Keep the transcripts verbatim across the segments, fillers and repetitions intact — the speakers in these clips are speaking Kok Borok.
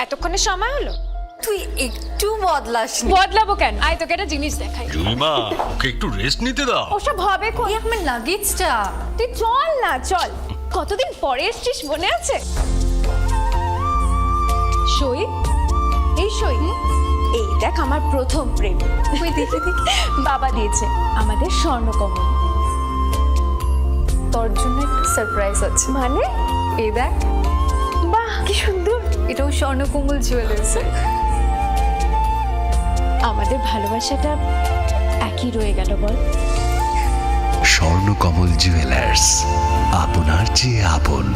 এতক্ষণে সময় হলো? তুই একটু বদলাসনি। বদলাবো কেন? আয়, তোকে একটা জিনিস দেখাই। জুলিমা, ওকে একটু রেস্ট নিতে দাও। ওসব হবে কোন? এই আমার লাগেজটা। তুই চল না, চল। কতদিন পরে এসছিস, মনে আছে? সই, এই সই। এই দেখ, আমার প্রথম প্রেম। তুই দেখে দেখে। বাবা দিয়েছে আমাদের স্বর্ণকমল। তোর জন্য একটা সারপ্রাইজ আছে। মানে? এই দেখ। বাহ, কি সুন্দর। এটাও স্বর্ণকমল জুয়েলার্স। আমাদের ভালোবাসাটা একই রয়ে গেল, বল? স্বর্ণকমল জুয়েলার্স, আপনার চেয়ে আপন।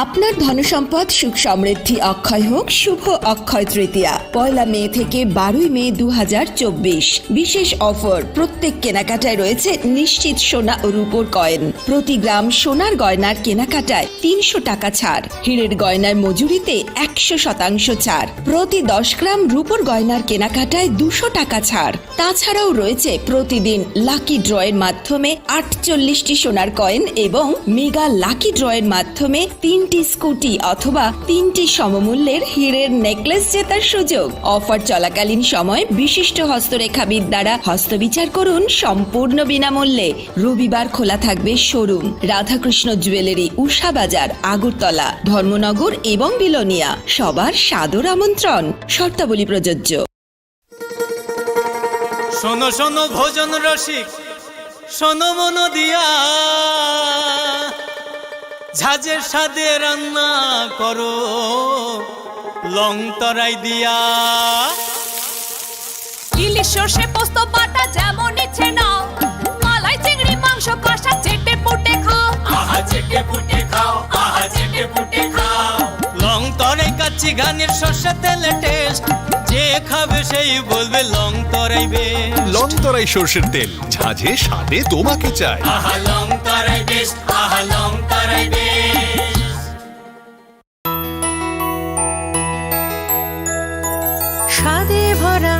আপনার ধনসম্পদ সুখ সমৃদ্ধি অক্ষয় হোক শুভ অক্ষয় তৃতীয়া। পয়লা মে থেকে বারোই মে দু হাজার চব্বিশ। বিশেষ অফার, প্রত্যেক কেনাকাটায় রয়েছে নিশ্চিত সোনা ও রূপোর কয়েন। প্রতি গ্রাম সোনার গয়নার কেনাকাটায় তিনশো টাকা ছাড়, হীরের গয়নার মজুরিতে একশো শতাংশ ছাড়, প্রতি দশ গ্রাম রূপোর গয়নার কেনাকাটায় দুশো টাকা ছাড়। তাছাড়াও রয়েছে প্রতিদিন লাকি ড্রয়ের মাধ্যমে আটচল্লিশটি সোনার কয়েন এবং মেগা লাকি ড্রয়ের মাধ্যমে তিনটি স্কুটি অথবা তিনটি সমমূল্যের হীরের নেকলেস জেতার সুযোগ। অফার চলাকালীন সময় বিশিষ্ট হস্তরেখাবিদ দ্বারা হস্তবিচার করুন সম্পূর্ণ বিনামূল্যে। রবিবার খোলা থাকবে শোরুম। রাধাকৃষ্ণ জুয়েলারি, উষা বাজার, আগরতলা, ধর্মনগর এবং বিলোনিয়া। সবার সাদর আমন্ত্রণ। শর্তাবলী প্রযোজ্য। শোনো শোনো ভোজন রসিক, শোনো মন দিয়া, ঝাঁঝের স্বাদে রান্না করো লং তরাই দিয়া। ইলিশ সর্ষে পোস্ত বাটা যেমন ইচ্ছে নাও, মালাই চিংড়ি মাংস কষা চেটে পুটে খাও। আহা চেটে পুটে খাও, আহা চেটে পুটে খাও। লং তরাই কাচ্চি ঘানির সর্ষে তেলে টেস্ট, যে খাবে সেই বলবে লং তরাই বেশ। লং তরাই সর্ষের তেল, ঝাঁঝে স্বাদে তোমাকে চাই। আহা লং তরাই বেশ, আহা লং তরাই বেশ। স্বাদে ভরা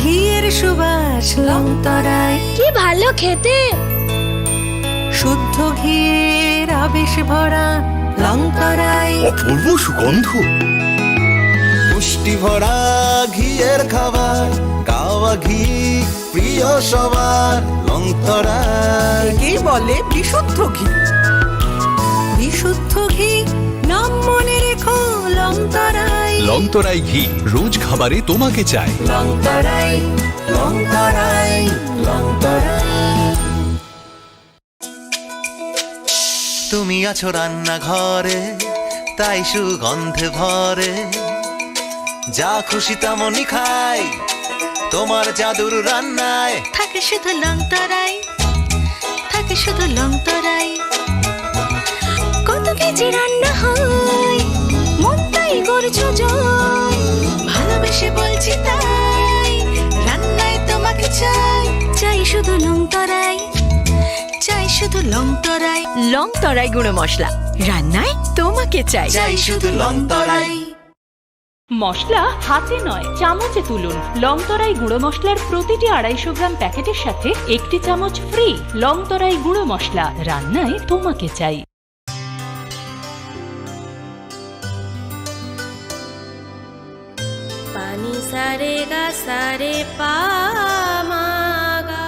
ঘিয়ের সুবাস লং তরাই। কি ভালো খেতে! শুদ্ধ ঘিয়ের আবেশ ভরা লং তরাই। অপূর্ব সুগন্ধ। পুষ্টি ভরা ঘিয়ের খাবার, কাওয়া ঘি প্রিয় সবার লং তরাই। একেই বলে বিশুদ্ধ ঘি। বিশুদ্ধ ঘি, নাম মনে রেখো লং তরাই। লং তরাই ঘি, রোজ খাবারে তোমাকে চাই। লং তরাই, লং তরাই, লং তরাই। তুমি আছো রান্নাঘরে, তাই সুগন্ধে ভরে। যা খুশি তেমনই খাই, তোমার জাদুর রান্নায়। থাকে শুধু লং তরাই, থাকে শুধু লং তরাই। কত কেজি রান্না হয়, মন তাই করছো জয়। ভালোবেসে বলছি তাই, রান্নায় তোমাকে তরাই, চাই শুধু লং তরাই। লং তরাই গুঁড়ো মশলা, রান্নায় তোমাকে চাই। চাই শুধু লং তরাই। মশলা হাতে নয়, চামচে তুলুন। লং তরাই গুঁড়ো মশলার প্রতিটি আড়াইশো গ্রাম প্যাকেটের সাথে একটি চামচ ফ্রি। লং তরাই গুঁড়ো মশলা, রান্নায় তোমাকে চাই। Pani sa re ga sa re pa ma ga.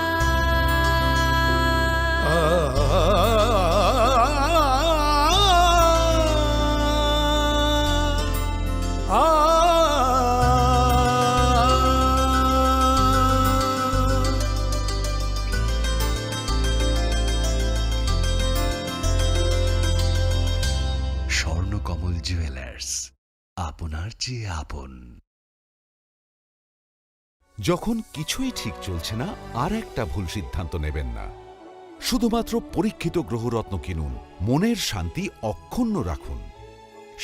Swarnakamal jewellers, আপনার চেয়ে আপন। যখন কিছুই ঠিক চলছে না, আর একটা ভুল সিদ্ধান্ত নেবেন না। শুধুমাত্র পরীক্ষিত গ্রহরত্ন কিনুন, মনের শান্তি অক্ষুণ্ণ রাখুন।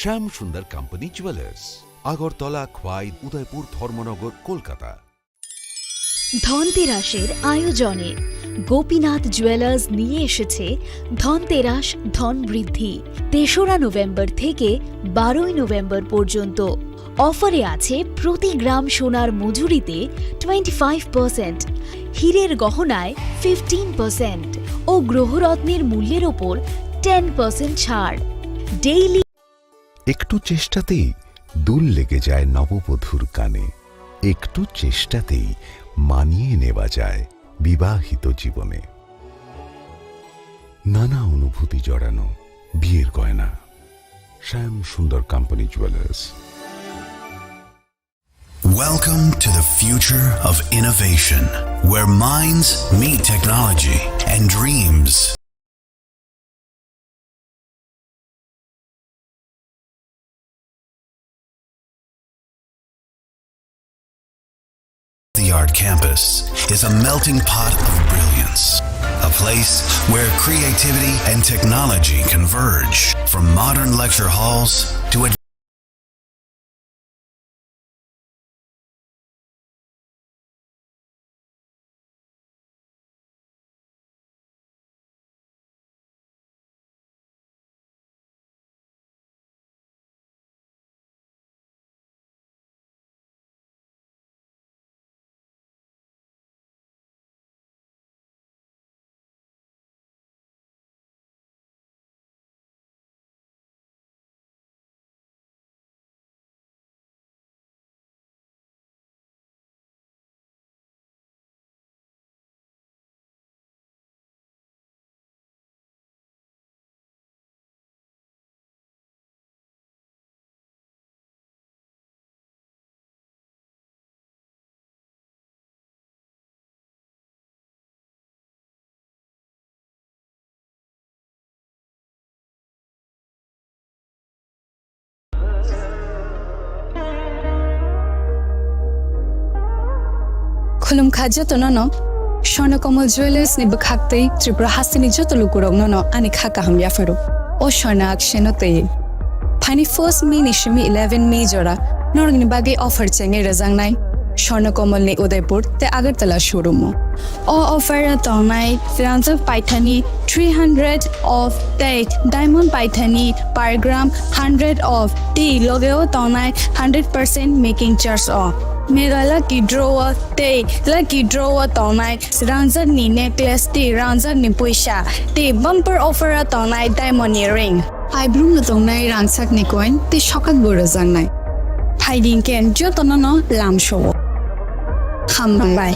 শ্যাম সুন্দর কোম্পানি জুয়েলার্স, আগরতলা, খোয়াই, উদয়পুর, ধর্মনগর, কলকাতা। ধনতেরাসের আয়োজনে গোপীনাথ জুয়েলার্স নিয়ে এসেছে ধনতেরাস ধন বৃদ্ধি। তেসরা নভেম্বর থেকে বারোই নভেম্বর পর্যন্ত অফারে আছে প্রতি গ্রাম সোনার মজুরিতে টোয়েন্টি ফাইভ পার্সেন্ট, হীরের গহনায় ফিফটিন পার্সেন্ট ও গ্রহরত্নের মূল্যের ওপর টেন পার্সেন্ট ছাড়। ডেইলি একটু চেষ্টাতেই দুল লেগে যায় নববধূর কানে। একটু চেষ্টাতেই মানিয়ে নেওয়া যায় বিবাহিত জীবনে। নানা অনুভূতি জড়ানো বিয়ের গয়না। শ্যাম সুন্দর company jewellers. Welcome to the future of innovation, where minds meet technology and dreams. The Art Campus is a melting pot of brilliance, a place where creativity and technology converge, from modern lecture halls to Khulumkha jotono no, Swarna Kamal Jewellers ni bwkhak tei Tripura hasteni joto lukurokno no ani kha kaham yapharo. O Swarna Akshay no tei. Phaini first May ni simi eleven May jora norokni bagwi offer chengwi rwjaknai Swarna Kamal ni Udaipur tei Agartala showroom o. O offer o tongnai rangjak paithani three hundred of tei diamond paithani per gram hundred of tei loge o tongnai hundred percent making charge o. Mega lucky draw o tei lucky draw o tongnai rangjak ni necklace tei rangjak ni puisa tei bumper offer o tongnai diamond ni ring. Phaibrum no tongnai rangchak ni coin tei sokat bo rwjaknai. Phaidi hwnkhe jotono no lamsao. Hambai.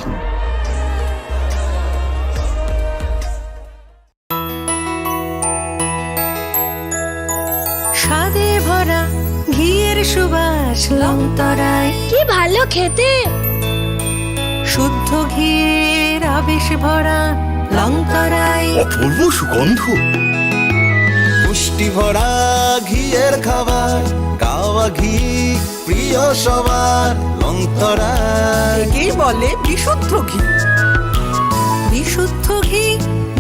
স্বাদে ভরা ঘিয়ের সুবাস লংতরায়। কি ভালো খেতে! শুদ্ধ ঘিয়ের আবেশ ভরা লংতরায়। অপূর্ব সুগন্ধ। পুষ্টি ভরা ঘিয়ের খাবার, কাওয়া ঘি প্রিয় সবার, লংতরায়। একেই বলে বিশুদ্ধ ঘি। বিশুদ্ধ ঘি,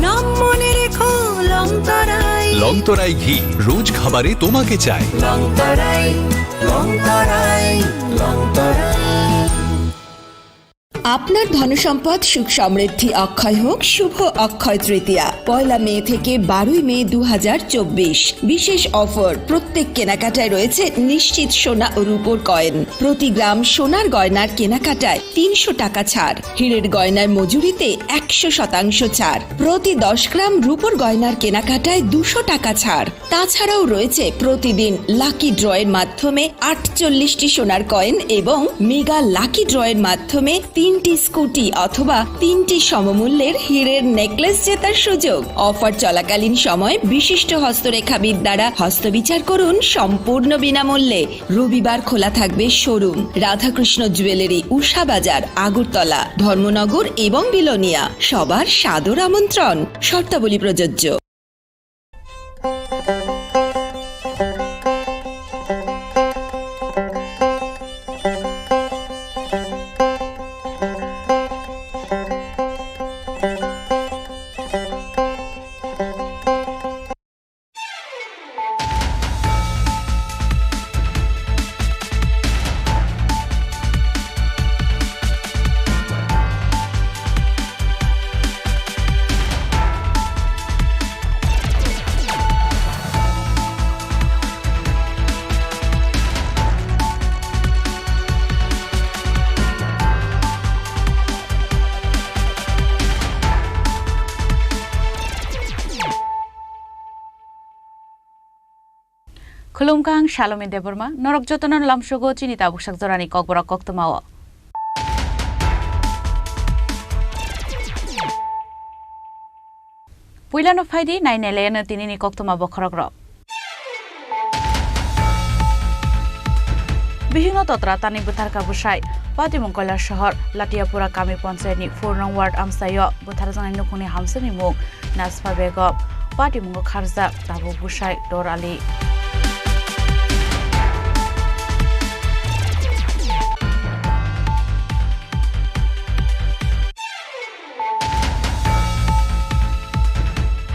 নাম মনে রেখো, লংতরায়। লংতরায় ঘি, রোজ খাবারে তোমাকে চাই। লংতরায়, লংতরায়, লংতরায়। আপনার ধনসম্পদ সুখ সমৃদ্ধি অক্ষয় হোক শুভ অক্ষয় তৃতীয়া, পয়লা মে থেকে বারোই মে দু হাজার চব্বিশ। বিশেষ অফার, প্রত্যেক কেনাকাটায় রয়েছে নিশ্চিত সোনা ও রূপোর কয়েন। প্রতি গ্রাম সোনার গয়নার কেনাকাটায় তিনশো টাকা ছাড়, হীরের গয়নার মজুরিতে একশো শতাংশ ছাড়, প্রতি দশ গ্রাম রূপোর গয়নার কেনাকাটায় দুশো টাকা ছাড়। তাছাড়াও রয়েছে প্রতিদিন লাকি ড্রয়ের মাধ্যমে আটচল্লিশটি সোনার কয়েন এবং মেগা লাকি ড্রয়ের মাধ্যমে তিনটি স্কুটি অথবা তিনটি সমমূল্যের হীরের নেকলেস জেতার সুযোগ। অফার চলাকালীন সময় বিশিষ্ট হস্তরেখাবিদ দ্বারা হস্তবিচার করুন সম্পূর্ণ বিনামূল্যে। রবিবার খোলা থাকবে শোরুম। রাধাকৃষ্ণ জুয়েলারি, উষা বাজার, আগরতলা, ধর্মনগর এবং বিলোনিয়া। সবার সাদর আমন্ত্রণ। শর্তাবলী প্রযোজ্য। Khulumkha, ang Salome Debbarma, norok jotono lamsogo chini tabuk sak jorani kokborok koktwmao. Puilano phaidi, nainailaino tinini koktwma bokhorokrok. Bihikno totra tanwi bwtharkha bwsai. Patimung Koilasohor Latiapura kami panchayatni four nong ward amchaio bwtharjaknai nukhungni hamjakni mung Nasfa Begum. Patimungo kharjak tabuk bwsai Dor Ali.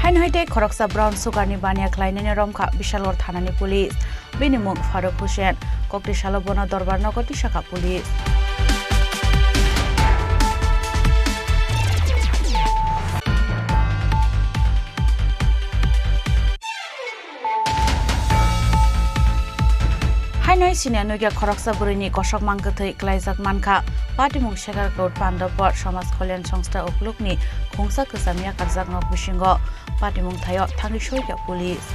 Haino hai tei khoroksa brown sugar ni baniya khlainani romkha Bishalgarh thanani police. Bini mung Faruk Hussain. Kokti salo bono dorbar nogo tisakha police. Haino hai siniya nugya khoroksa bwrwini kosok mangkwthwi klaijak mankha. Patimung Shekhar Gaur Pandapur Samaj Kalyan Songstha Uklukni khungsa kwcham yakarjak nok bisingo patimung thaio thangwi soikha police.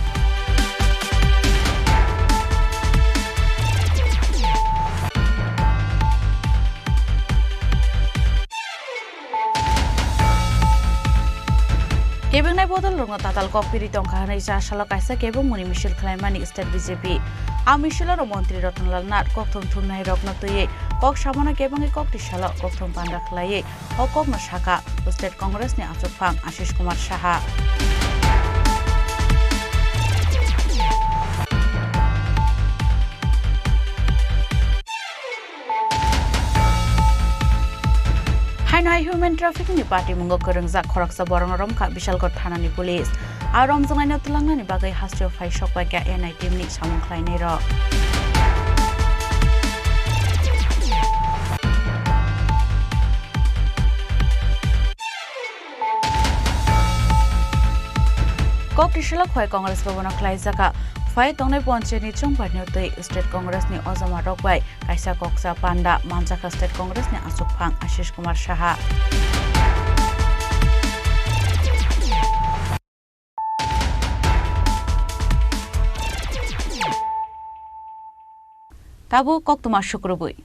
Kebengnai bodol rokno tatal kok piri tongkha hwnwi cha salo kaisa kebengmungni misil khlaimani state B J P. A misilo rok montri Ratan Lal Nath kokthum thumnai rokno twiwi kok samano kebengwi kokti salo kokthum panda khlaiwi o kokno sakha state Congress ni achukphang Ashish Kumar Saha. Haino hai human trafficking ni patimungo kwrwngjak khoroksa borokno romkha Bishalgarh thanani police. A romjaknaino twlangnani bagwi hasteo phai sokbaikha N I team ni samung khlainairok. Kok tisalo khwlai Congress Bhavan o khlaijakha. Phai tongnai ponchayat ni chongbar ni twi state Congress ni ojama rok bai kaisa koksa panda manjakha state Congress ni achukphang Ashish Kumar Saha. Tabuk koktwma sukrubwi.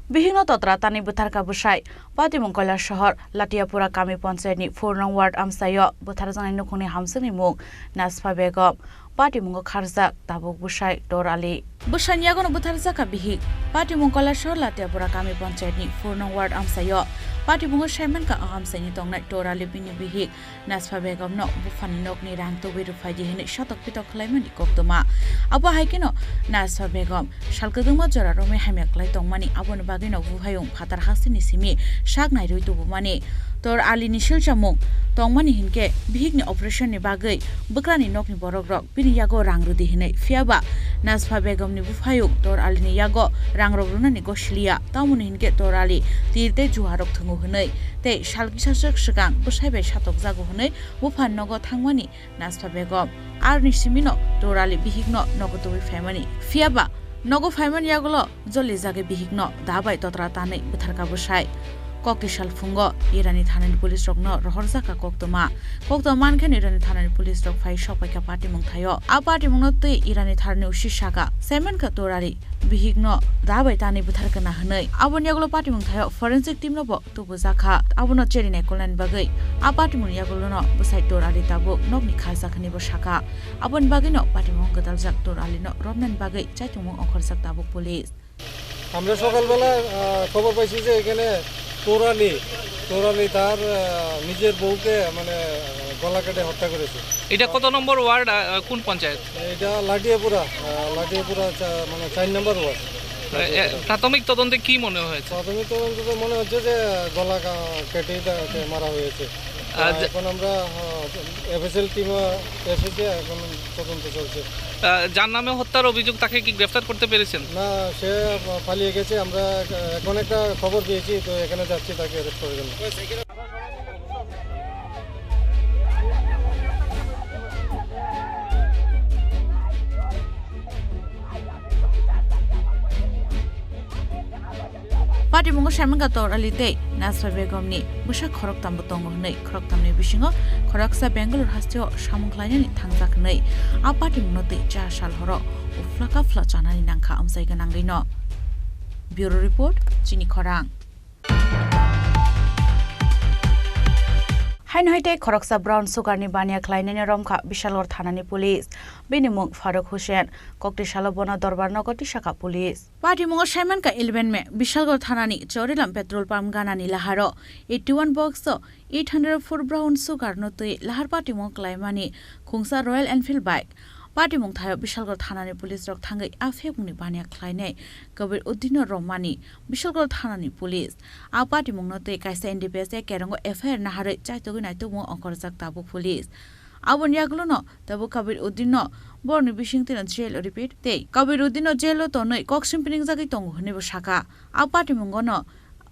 Bihikno totra tanwi bwtharkha bwsai. Patimung Koilasohor Latiapura kami panchayatni four nong ward amchaio bwtharjaknai nukhungni hamjakni mung Nasfa Begum. Patimungo kharjak tabuk bwsai Dor Ali. Bwsaini yagono bwtharjakha bihik. Patimung Koilasohor Latiapura kami panchayatni four nong ward amchaio. Patimungo saimankha o amchaini tongnai Dor Ali bini bihik. Nasfa Begumno buphani nokni rang tubui rwphaidi hwnwi sotok pitok khlaimani koktwma. Abo hai kheno Nasfa Begum sal kwbangma jora romwi hamya klai tongmani, aboni bagwino buphayung phatar hasteni simi sak nairwi tubumani. Tor Ali ni silchamung tongmani hinkhe bihik ni operation ni bagwi bwkrani nokni borok rok bini yago rang rwdi hinwi, phiyaba Nasfa Begom ni buphayung Tor Ali ni yago rang rok rwnani gosiliya, tamoni hinkhe Tor Ali tir tei juha rok thwngo hinwi tei sal kisa swk swkang bwsai bai satokjago hinwi bupha nogo thangmani Nasfa Begom. Arni simino Tor Ali bihikno nogo tubui phaimani. Phiyaba nogo phaimani yagulo jolijagwi bihikno da bai totra tanwi bwtharka bwsai. Kokti sal phungo Irani thanani police rokno rohorjakha koktwma. Koktwma mankhe Irani thanani police rok phai sokpaikha patimung thaio. A patimungno twi Irani thanani usi saka, saimankha Tor Ali bihikno da bai tanwi bwtharkana hinwi. Aboni yagulo patimung thaio forensic team no bo tubujakha. Abono cheri naikolnani bagwi a patimungni yagulono bwsai Tor Ali tabuk nokni kharjak hinwi bo saka. Aboni bagwino patimung gwdaljak Tor Alino romnani bagwi chaitungmung ongkhorjak tabuk police. আমরা সকালবেলা, আহ, খবর পাইছি যে এখানে তোরানি, তোরানি তার, আহ, নিজের বউকে, মানে, আহ, গলা কেটে হত্যা করেছে। এটা কত নম্বর ওয়ার্ড, আহ, কোন পঞ্চায়েত? এটা লাটিয়াপুরা, আহ, লাটিয়াপুরা চা-, মানে, চার নম্বর ওয়ার্ড। এ, এ, প্রাথমিক তদন্তে কি মনে হয়েছে? প্রাথমিক তদন্তে তো মনে হচ্ছে যে গলা কা-, কেটেই তাকে মারা হয়েছে। আহ, আহ, যে- এখন আমরা, আহ, এফএসএল টিমও এসেছে, এখন তদন্ত চলছে। আহ, যার নামে হত্যার অভিযোগ, তাকে কি গ্রেফতার করতে পেরেছেন? না, সে পালিয়ে গেছে। আমরা এখন একটা খবর পেয়েছি, তো এখানে যাচ্ছি তাকে অ্যারেস্ট করার জন্য। Patimungo Saimankha Tor Ali tei Nasfa Begomni bwsa khoroktambo tongo hwnwi, khoroktamni bisingo khoroksa Bangalore hasteo samung khlainani thangjak hwnwi a patimungno twi cha sal horo uphla kaphla chanani nangkha amchai gwnangwino. Bureau Report, Chini Khorang. Haino hai tei khoroksa brown sugar ni baniya khlainani romkha Bishalgarh thanani police. Bini mung Faruk Hussain. Kokti salo bono Dorbar nogo tisakha police. Patimungo Saimankha eleven May, Bishalgarh thanani Chorilam petrol pump ganani laharo eighty one box o eight hundred four brown sugar no twi lahar patimung klaimani khungsa Royal Enfield bike. Patimung thaio Bishalgarh thanani police rok thangwi a phekmungni baniya khlainai Kabir Uddin no romani Bishalgarh thanani police. A patimungno twi kaisa N D P S A kerongo F I R naharwi chaitugwi naitukmung ongkhorjak tabuk police. Aboni yagulono tabuk Kabir Uddin no borni bisingtwino jail o repeat tei Kabir Uddin no jail o tonwi kok simpringjagwi tongo hwnwi bo saka. A patimungono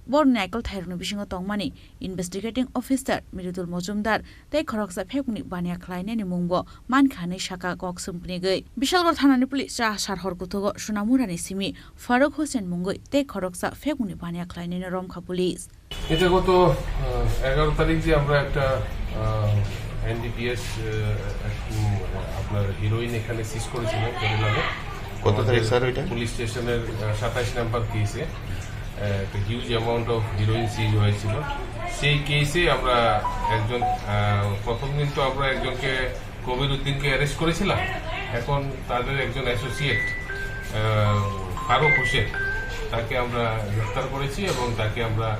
borni naikol thairokni bisingo tongmani investigating officer Mridul Mojumdar tei khoroksa phekmungni baniya khlainani mungbo mankha hwnwi saka kok simprinigwi. Bishalgarh thanani police cha sar hor kuthugo Sunamurani simi Faruk Hussain mungwi tei khoroksa phekmungni baniya khlainani romkha police. এটা গত, আহ, এগারো তারিখ যে আমরা একটা, আহ, এনডিপিএস, আহ, এক, উম, আপনার হিরোইন এখানে সিজ করেছিলাম চরিলামে। কত তারিখ, স্যার, ওইটা? পুলিশ স্টেশনের, আহ, সাতাইশ নাম্বার কেসে, আহ, একটা হিউজ অ্যামাউন্ট অফ হিরোইন সিজ হয়েছিল। সেই কেসে আমরা একজন, আহ, প্রথম দিন তো আমরা একজনকে কবির উদ্দিনকে অ্যারেস্ট করেছিলাম। এখন তাদের একজন অ্যাসোসিয়েট, আহ, ফারুক হোসেন, তাকে আমরা গ্রেফতার করেছি এবং তাকে আমরা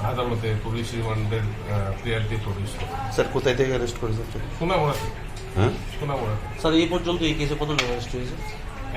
আদালতে পুলিশ রিমান্ডের, আহ, প্রেয়ার দিয়ে প্রডিউস করি। স্যার, কোথায় থেকে অ্যারেস্ট করেছে আপনাকে? সোনামুড়া থেকে। হ্যাঁ? সোনামুড়া থেকে। স্যার, এই পর্যন্ত এই কেসে কতজন অ্যারেস্ট হয়েছে?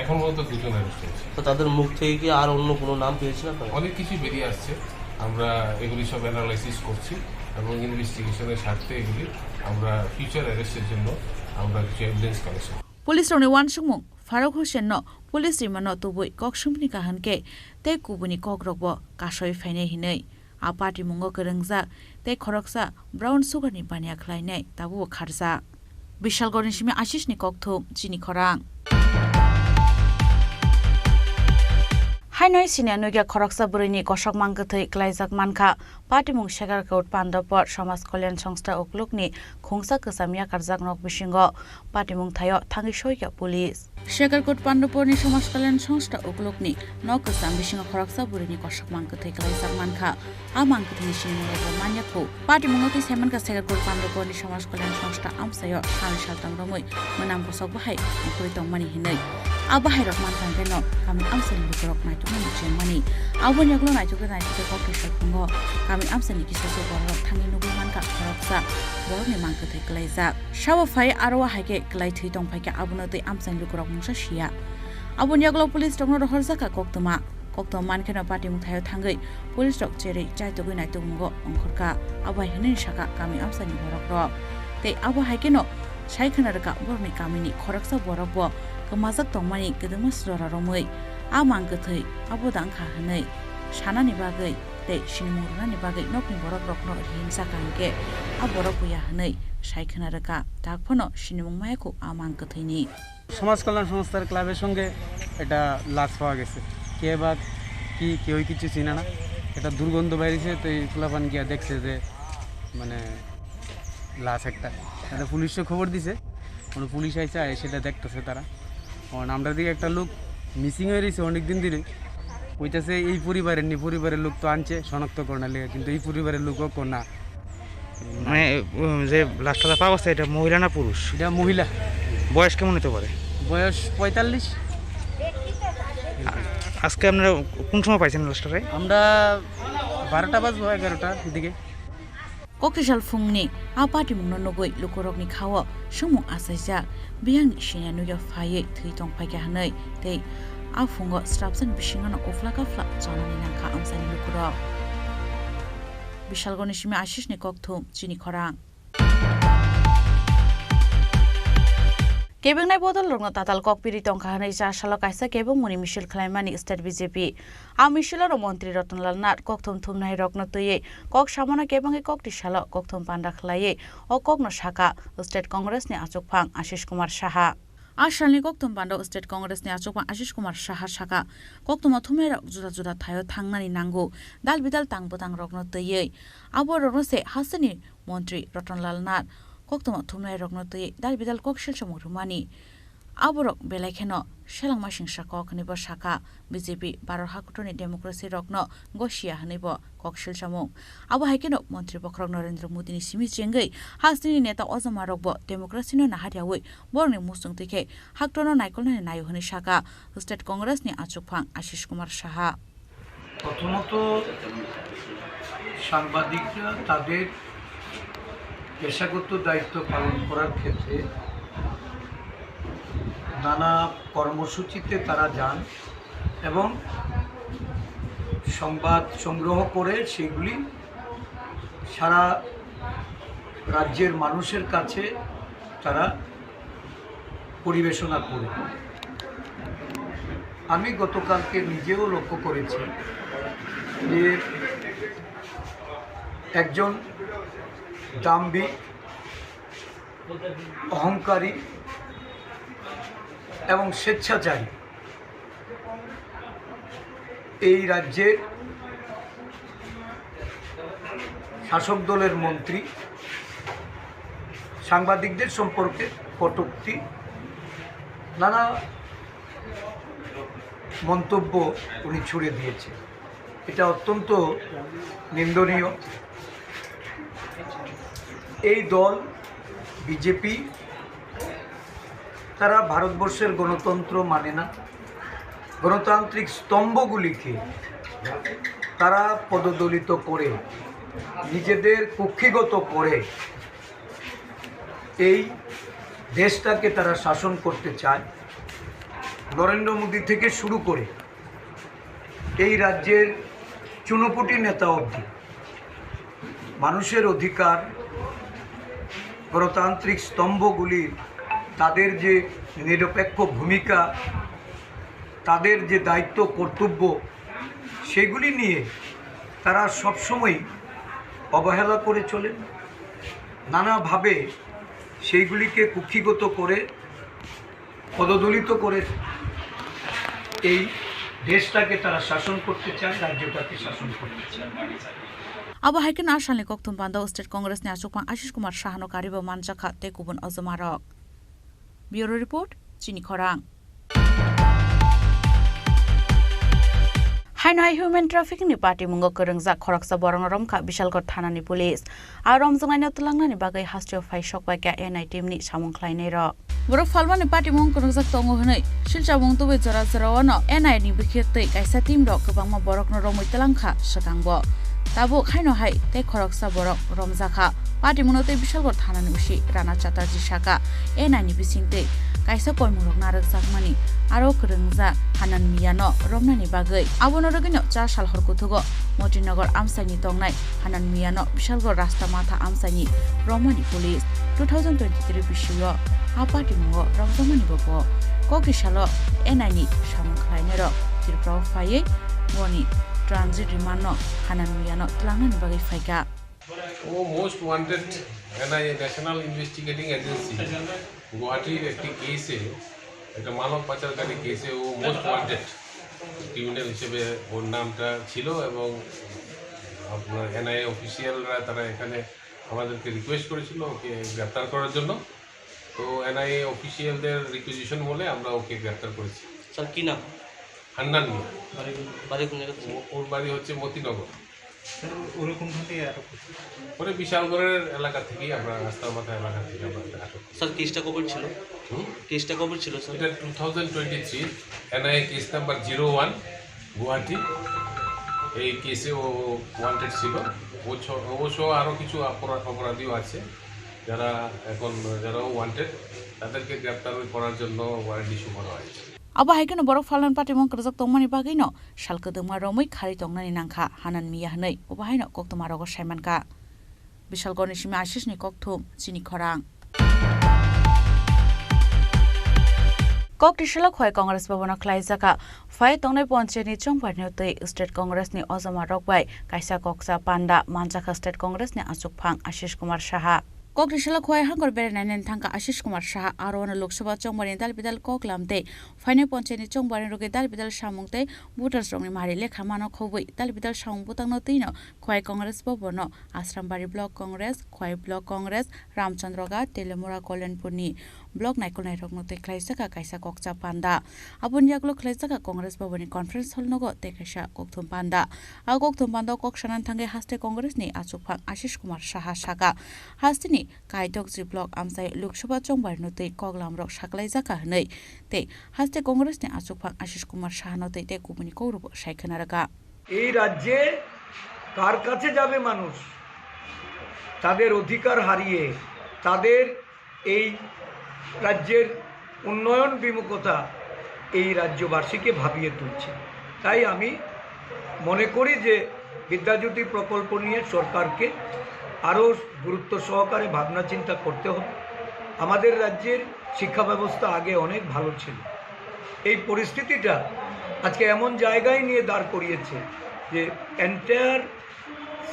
এখন পর্যন্ত দুজন অ্যারেস্ট হয়েছে। তো তাদের মুখ থেকে কি আর অন্য কোনো নাম পেয়েছেন আপনারা? অনেক কিছুই বেরিয়ে আসছে। আমরা এগুলি সব অ্যানালাইসিস করছি এবং ইনভেস্টিগেশনের স্বার্থে এগুলি আমরা ফিউচার অ্যারেস্টের জন্য আমরা কিছু evidence collection. Police rokni uansukmung Faruk Hussain no police rimano tubui kok sumpni kaham khe tei kubuni kok rokbo kasoi phainai hinwi a patimungo kwrwngjak tei khoroksa brown sugar ni baniya khlainai tabukbo kharjak. Bishalgarh ni simi Ashish ni kokthum, Chini Khorang. Haino hai sini nugya khoroksa bwrwi ni kosok mang kwthwi kwlaijak mankha. Patimung Sekarkot Pandopor Samaj Kalyan Songstha Uklukni khungsa kwcham yakarjak nok bisingo patimung thaio thangwi soikha police. Sekarkot Pandoporni Samaj Kalyan Songstha Uklukni nok kwcham bisingo khoroksa bwrwini kosok mang kwthwi kwlaijak mankha. A mang kwthwini sinimung rokbo manya khu. Patimungo twi saimankha Sekarkot Pandoporni Samaj Kalyan Songstha amchaio salni saltam romwi mwnam kosok bahai ongkhorwi tongmani hinwi. A bahai rok mankha hwnkhe no kami amchaini lukurok naitukmani chengmani. Aboni yagulo naitukhe naitukhe kok kisa thungo. Kami amchaini kisa borok thangwi nugwi mankha khoroksa borokni mang kwthwi kwlaijak. Sabo phai aro hai khe kwlai thwi tong phai khe abono twi amchaini lukurok mungsa siya. Aboni yagulo police rokno rohorjak kha koktwma. Koktwma mankheno patimung thaio thangwi police rok cherwi chaitugwi naitumungo ongkhorkha, abo hai hwnwi sakha kami amchaini borok rok. Tei abo hai kheno sai khwna rwkha borokni kamini khoroksa borok bo kwmajak tongmani kwdwngma jora romwi a mang kwthwi abo da wngkha hwnwi sanani bagwi tei sinimung rwnani bagwi nokni borok rokno rimsa kaham khe a borok buya hwnwi sai khwna rwkha, tak phano sinimung maya khu a mang kwthwini. সমাজ কল্যাণ সংস্থার ক্লাবের সঙ্গে একটা লাশ পাওয়া গেছে। কে বা কি, কেউই কিছু চিনে না। একটা দুর্গন্ধ বাইরেছে, তো এই পোলাপান গিয়া দেখছে যে, মানে, লাশ একটা। তাহলে পুলিশে খবর দিছে, কোনো পুলিশ আইসা, আইসা সেটা দেখতেছে তারা। কারণ আমরা দিকে একটা লোক মিসিং হয়ে রয়েছে অনেক দিন ধরে। কইতাছে এই পরিবারের নি, পরিবারের লোক তো আনছে শনাক্তকরণের লেগে, কিন্তু এই পরিবারের লোকও কো না। মানে, উম, যে লাশটা পাওয়া গেছে, এটা মহিলা না পুরুষ? এটা মহিলা। বয়স কেমন হতে পারে? বয়স পঁয়তাল্লিশ। আ-, আজকে আপনারা কোন সময় পাইছেন লাশটারে? আমরা বারোটা বাজবো, এগারোটার দিকে। Kokisal phungni a patimungno nugwi lukurokni khao swngmung achaijak, biyangni siniya nuya phaiwi thwi tongphaikha hwnwi tei a phungo swrapjani bisingono uphla kaphla chanani nangkha amchaini lukurok. Bishalgorni simi Ashishni kokthum, chini khorang. Kebengnai bodolrokno tatal kok piri tongkha hwnwi cha salo kaisa kebengmungni misil khlaimani state B J P. A misilo montri Ratan Lal Nath kokthum thumnairokno twiwi kok samano kebengwi kokti salo kokthum panda khlaiwi o kokno sakha state Congressni achukphang Ashish Kumar Saha. A salni kokthum panda state Congressni achukphang Ashish Kumar Saha sakha, koktwma thumnairok juda juda thaio thangnani nango, dal bidal tang bwtangrokno twiwi. Aborokno se hasteni montri Ratan Lal Nath koktwma thumnairokno twi dal bidal kok silsamung rwmani. Aborok belai kheno selengma singsa kok hwnwi bo sakha, B J P Bharat hakutorni democracy rokno gosiya hwnwi bo kok silsamung. Abo hai kheno montri bokhorok Narendra Modini simi chengwi hasteni neta ojamarokbo democracy no naharyawi borokni muchung twi khe haktorno naikolnani naio hwnwi sakha State Congressni achukphang Ashish Kumar Saha. প্রথমত, সাংবাদিকরা তাদের পেশাগত দায়িত্ব পালন করার ক্ষেত্রে নানা কর্মসূচিতে তারা যান এবং সংবাদ সংগ্রহ করে সেগুলি সারা রাজ্যের মানুষের কাছে তারা পরিবেশনা করে। আমি গতকালকে নিজেও লক্ষ্য করেছি যে একজন দাম্ভিক, অহংকারী এবং স্বেচ্ছাচারী এই রাজ্যের শাসক দলের মন্ত্রী সাংবাদিকদের সম্পর্কে কটূক্তি, নানা মন্তব্য উনি ছুড়ে দিয়েছেন। এটা অত্যন্ত নিন্দনীয়। এই দল বিজেপি, তারা ভারতবর্ষের গণতন্ত্র মানে না, গণতান্ত্রিক স্তম্ভগুলিকে তারা পদদলিত করে, নিজেদের কুক্ষিগত করে এই দেশটাকে তারা শাসন করতে চায়। নরেন্দ্র মোদী থেকে শুরু করে এই রাজ্যের চুনোপুটি নেতা অবধি মানুষের অধিকার, গণতান্ত্রিক স্তম্ভগুলি, তাদের যে নিরপেক্ষ ভূমিকা, তাদের যে দায়িত্ব কর্তব্য, সেগুলি নিয়ে তারা সবসময়ই অবহেলা করে চলেন। নানাভাবে সেইগুলিকে কুক্ষিগত করে, পদদলিত করে এই দেশটাকে তারা শাসন করতে চায়, রাজ্যটাকে শাসন করতে চায়। Abo hai kheno a salni kokthum panda o State Congressni achukphang Ashish Kumar Sahano karibo manjakha tei kubun ojomarok. Bureau Report, Chini Khorang. Haino hai human trafficking ni patimungo kwrwngjak khoroksa borokno romkha Bishalgarh thanani police. A romjaknaino twlangnani bagwi hasteo phai sokbaikha N I team ni samung khlainairok. Borok phalmani patimung kwrwngjak tongo hwnwi silchamung tubui jora jorao no N I ni bwkhirtwi kaisa team rok kwbangma borokno romwi twlangkha swkangbo. Tabuk haino hai tei khoroksa borok romjakha. Patimungno tei Bishalgarh thanani usi Rana Chatterjee saka, N I ni bisingtwi kaisa koimungrok narwkjakmani aro kwrwngjak Hanan Miyano romnani bagwi. Abono rwgwino cha sal hor kuthugo Motinagar amchaini tongnai Hanan Miyano Bishalgarh rasta matha amchaini romani police. Two thousand twenty-three bisio a patimungo romjakmani bo bo. Kokti salo N I ni samung khlainairok Tripura o phaiwi boni transit remand no Hanan Miyano tlangnani bagwi phaikha. O most wanted N I A, National Investigating Agency, গুয়াহাটির একটি কেসে, একটা মানব পাচারকারী কেসে ও most wanted criminal হিসেবে ওর নামটা ছিল এবং আপনার এনআইএ অফিসিয়ালরা তারা এখানে আমাদেরকে রিকোয়েস্ট করেছিল ওকে গ্রেপ্তার করার জন্য। তো এনআইএ অফিসিয়ালদের রিকুইজিশন বলে আমরা ওকে গ্রেপ্তার করেছি। স্যার, কি নাম? হান্নান মিয়া। বাড়ি কোন, বাড়ি কোন জায়গাতে, স্যার? ও-, ওর বাড়ি হচ্ছে মতিনগর। স্যার, ও-, ওরা কোনখান থেকে আটক করছে? ওরা বিশালগড়ের এলাকা থেকেই, আমরা রাস্তার মাথা এলাকা থেকে আমরা ওকে আটক করছি। স্যার, কেসটা কবে ছিল? হুম? কেসটা কবে ছিল, স্যার? এটা two thousand twenty three, NIA case number zero one, Guwahati. এই কেসে ও ওয়ান্টেড ছিল। ও ছ-, ও সহ আরও কিছু অপরা-, অপরাধীও আছে, যারা এখন, যারাও ওয়ান্টেড, তাদেরকে গ্রেপ্তার করার জন্য ওয়ারেন্ট ইস্যু করা হয়েছে। Abo hai kheno borok phalnani patimung kwrwjak tongmani bagwino sal kwdwkma romwi kharwi tongnani nangkha Hanan Miya hwnwi, obo haino koktwma rogo saimankha. Bishalgarhni simi Ashisni kokthum, chini khorang. Kokti salo Khowai Congress Bhavan o khlaijak a phai tongnai ponchayatni chongbarino twi State Congressni ojama rok bai kaisa kokcha panda manjakha State Congressni achukphang Ashish Kumar Saha. Kokti salo Khowai hangkor berainani thangkha Ashish Kumar Saha, aro ano Lok Sabha chongbarni dal bidal koklam tei phainai ponchayatni chongbarni rwgwi dal bidal samung tei voters rokni mari lekha mano khobwi dal bidal samung bwtangno twino Khowai Congress Bhavan no Asrambari Block Congress, Khowai Block Congress, Ramchandroghat, Telemura, Kolyanpurni block naikolnairokno tei khlaijak kaisa kokcha panda. Aboni yagulo khlaijak Congress Bhavanni conference hall nogo tei kaisa kokthum panda. A kokthum panda o kok sanani thangwi haste Congressni achukphang Ashish Kumar Saha saka, hasteni Kaitokji block amchai Lok Sabha chongbarino twi koklamrok saklaijak hwnwi tei haste Congressni achukphang Ashish Kumar Sahano twi tei kubuni kokrobo sai khwnarwkha. এই রাজ্যে কার কাছে যাবে মানুষ? তাদের অধিকার হারিয়ে, তাদের এই রাজ্যের উন্নয়ন বিমুখতা এই রাজ্যবাসীকে ভাবিয়ে তুলছে। তাই আমি মনে করি যে বিদ্যাজ্যোতি প্রকল্প নিয়ে সরকারকে আরও গুরুত্ব সহকারে ভাবনা চিন্তা করতে হবে। আমাদের রাজ্যের শিক্ষা ব্যবস্থা আগে অনেক ভালো ছিল। এই পরিস্থিতিটা আজকে এমন জায়গায় নিয়ে দাঁড় করিয়েছে যে এন্টায়ার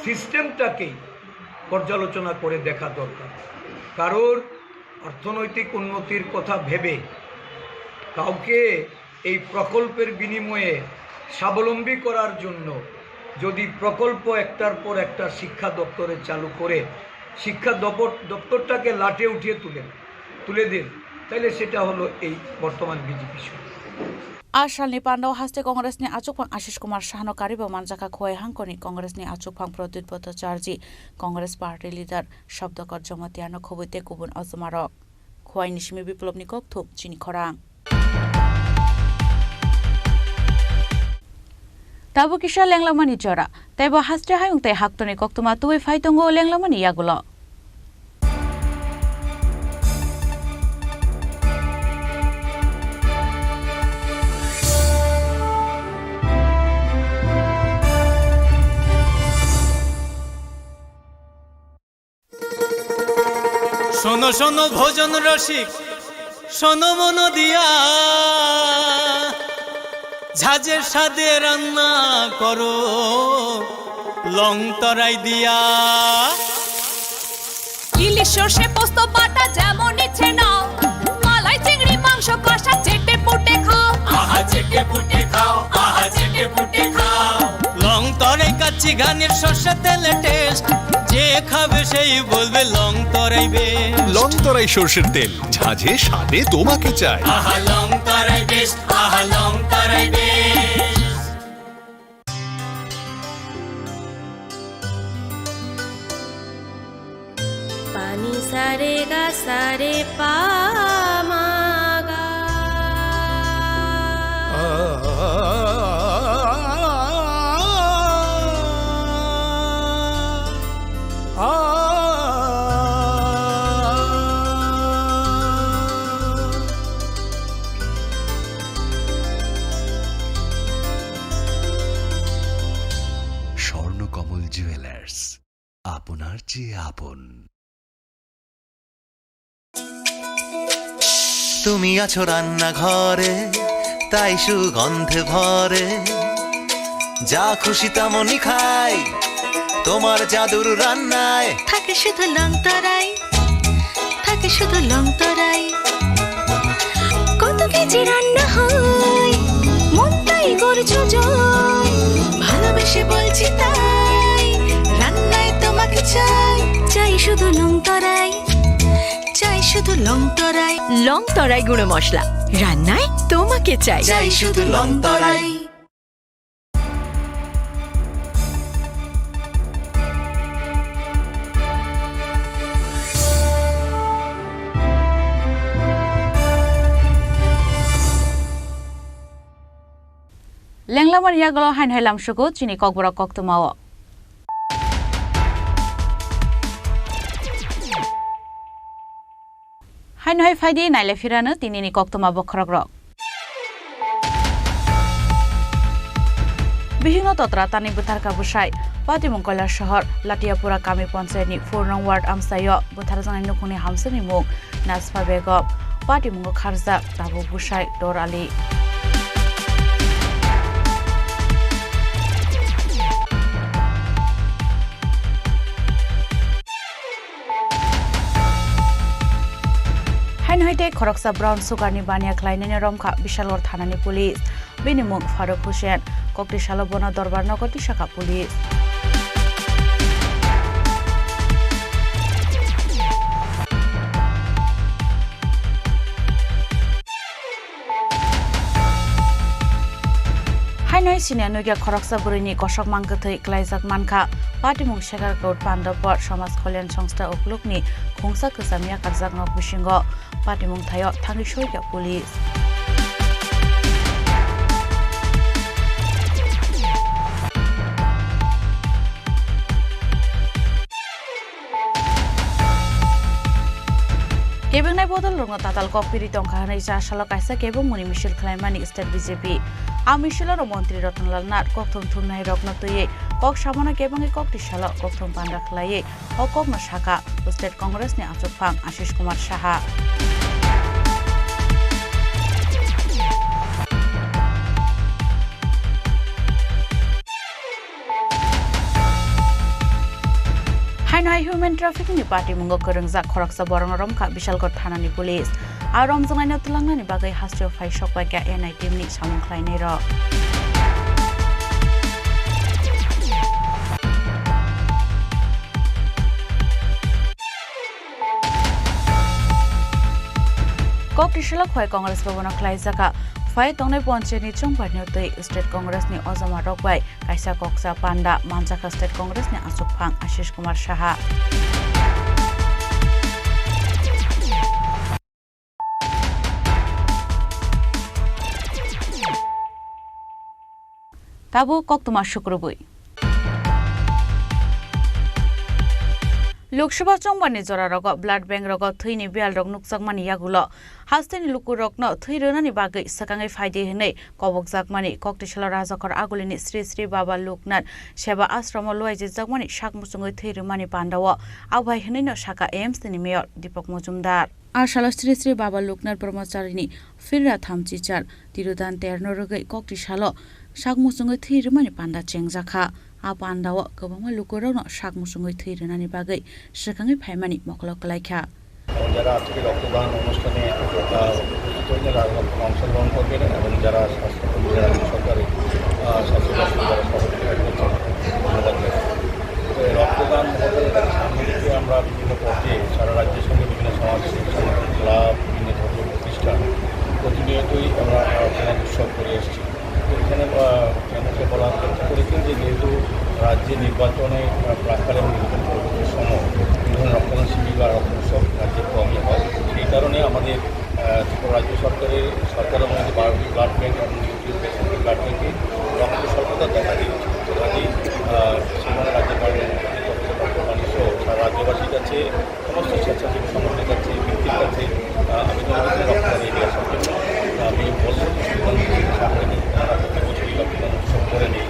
সিস্টেমটাকেই পর্যালোচনা করে দেখা দরকার। কারোর অর্থনৈতিক উন্নতির কথা ভেবে কাউকে এই প্রকল্পের বিনিময়ে স্বাবলম্বী করার জন্য যদি প্রকল্প একটার পর একটা শিক্ষা দপ্তরে চালু করে শিক্ষা দপ্তর, দপ্তরটাকে লাটে উঠিয়ে তুলেন, তুলে দেন, তাহলে সেটা হলো এই বর্তমান বিজেপি সরকার। A salni panda o haste Congressni achukphang Ashish Kumar Sahano karibo manjakha Khowai hangkorni Congressni achukphang Pradyut Bhattacharjee, Congress Party Leader Shabdakar Jamatia no khobwi tei kubun ojomarok. Khowai ni simi Biplobni kokthum, chini khorang. Tabuk kisa lenglamani jora, teibo haste hayung tei haktorni koktwma tubui phai tongo lenglamani yagulo. শোনো শোনো ভোজন রসিক, শোনো মন দিয়া, ঝাঁঝের স্বাদে রান্না করো লং তরাই দিয়া। ইলিশ সর্ষে পোস্ত বাটা যেমন ইচ্ছে নাও, মালাই চিংড়ি মাংস কষা চেটে পুটে খাও। আহা চেটে পুটে খাও, আহা চেটে পুটে খাও। লং তরাই কাচ্চি ঘানির সর্ষে তেলে টেস্ট, যে খাবে সেই বলবে লং তরাই বেস্ট। লং তরাই সর্ষের তেল, ঝাঁঝে স্বাদে তোমাকে চাই। আহা লং তরাই বেস্ট, আহা Long Tarai best. Pani sare ga sare pa ma ga. Swarnakamal jewellers, আপনার চেয়ে আপন। তুমি আছো রান্নাঘরে, তাই সুগন্ধে ভরে। যা খুশি তেমনই খাই, তোমার জাদুর রান্নায়। থাকে শুধু লং তরাই, থাকে শুধু লং তরাই। কত কেজি রান্না হয়, মনটাই করছো জয়। ভালোবেসে বলছি তাই, রান্নায় তোমাকে চাই। চাই শুধু লং তরাই, চাই শুধু লং তরাই। লং তরাই গুঁড়ো মশলা, রান্নায় তোমাকে চাই। চাই শুধু লং তরাই। Lenglamani yagulo haino hai lamsugo chini kokborok koktwmao. Haino hai phaidi naile phirano tinini koktwma bokhorokrok. Bihikno totra tani bwtharkha bwsai. Patimung Koilasohor Latiapura kami panchayatni four nong ward amchaio bwtharjaknai nukhungni hamjakni mung Nasfa Begum. Patimungo kharjak tabuk bwsai Dor Ali. Haino hai tei khoroksa brown sugar ni baniya khlainani romkha Bishalgarh thanani police. Bini mung Faruk Hussain. Kokti salo bono dorbar nogo tisakha police. Haino hai siniya nugya khoroksa bwrwini kosok mang kwthwi klaijak mankha. Patimung Shekhar Gaur Pandapur Samaj Kalyan Songstha uklukni khungsa kwcham yakarjak nok bisingo. Patimung thaio thangwi soikha police. Kebengnai bodol rokno tatal kok piri tongkha hwnwi cha salo kaisa kebengmungni misil khlaimani state B J P. A misilo ro montri Ratan Lal Nath kokthum thumnai rokno twiwi kok samano kebengwi kokti salo kokthum panda khlaiwi o kokno sakha state Congress ni achukphang Ashish Kumar Saha. Haino hai human trafficking ni patimungo kwrwngjak khoroksa borokno romkha Bishalgarh thanani police. A romjaknaino twlangnani bagwi hasteo phai sokbaikha N I team ni samung khlainairok. Kokti salo khwlai Congress Bhavan o khlaijakha. Phai tongnai panchayat ni chongbar ni twi state Congress ni ojama rok bai kaisa koksa panda manjakha state Congress ni achukphang Ashish Kumar Saha. Tabuk koktwma sukrubwi. Lok Sabha chongbarni jorarogo blood bank rogo thwini biyalrok nukjakmani yagulo hasteni lukurokno thwi rwnani bagwi swkangwi phaidi hwnwi kobokjakmani koktisalo Rajakhor Agulini Sri Sri Baba Loknath Seba Ashromo luaijwkjakmani sak muchungwi thwi rwmani pandao abo hai hwnwino sakha A M C ni Mayor Deepak Majumdar. A salo Sri Sri Baba Loknath Brahmacharini phirra thamchi char tirudan terno rwgwi kokti salo sak muchungwi thwi rwmani panda chengjakha. A pandao kwbangma lukurokno sak muchungwi thwi rwnani bagwi swkangwi phaimani mokolo kwlaikha. যারা আজকে রক্তদান অনুষ্ঠানে, আহ, উপস্থিত হয়েছেন, তারা অংশগ্রহণ করবেন এবং যারা স্বাস্থ্যকর্মী, যারা বেসরকারি, আহ, স্বাস্থ্য কর্মী, যারা সহযোগিতা করছেন, ধন্যবাদ জানাই। তো এই রক্তদান মহোৎসবের সামনে থেকে আমরা বিভিন্ন পর্যায়ে সারা রাজ্যের সঙ্গে বিভিন্ন সমাজ সংস্থা, ক্লাব, বিভিন্ন ধর্মীয় প্রতিষ্ঠান প্রতিনিয়তই আমরা, আহ, রক্তদান উৎসব করে এসেছি। তো এখানে, আহ, চেয়ারম্যান সাহেব বলার চেষ্টা করেছেন যে যেহেতু রাজ্যে নির্বাচনে, আহ, প্রাক্কালে এবং নির্বাচন পরবর্তী সময় বিভিন্ন ধরনের রক্তদান শিবির বা রক্ত উৎসব রাজ্যে কমই হয়, সেই কারণে আমাদের, আহ, ত্রিপুরা রাজ্য সরকারের, সরকারের মধ্যে বারোটি ব্লাড ব্যাংক এবং নিউক্লিয়ার বেসরকারি ব্লাড ব্যাংকে রক্ত স্বল্পতা দেখা দিয়েছে। তো কাজেই, আহ, সেখানে রাজ্যের বাইরে যত রক্তদান সহ সারা রাজ্যবাসীর কাছে সমস্ত স্বেচ্ছাসেবী সংগঠনের কাছে, ব্যক্তির কাছে, আহ, আমি জনগণকে রক্তদান এগিয়ে আসার জন্য, আহ, আমি বলবো যে শুধুমাত্র সাহায্য করা, প্রতি বছরই রক্তদান উৎসব করে নেই,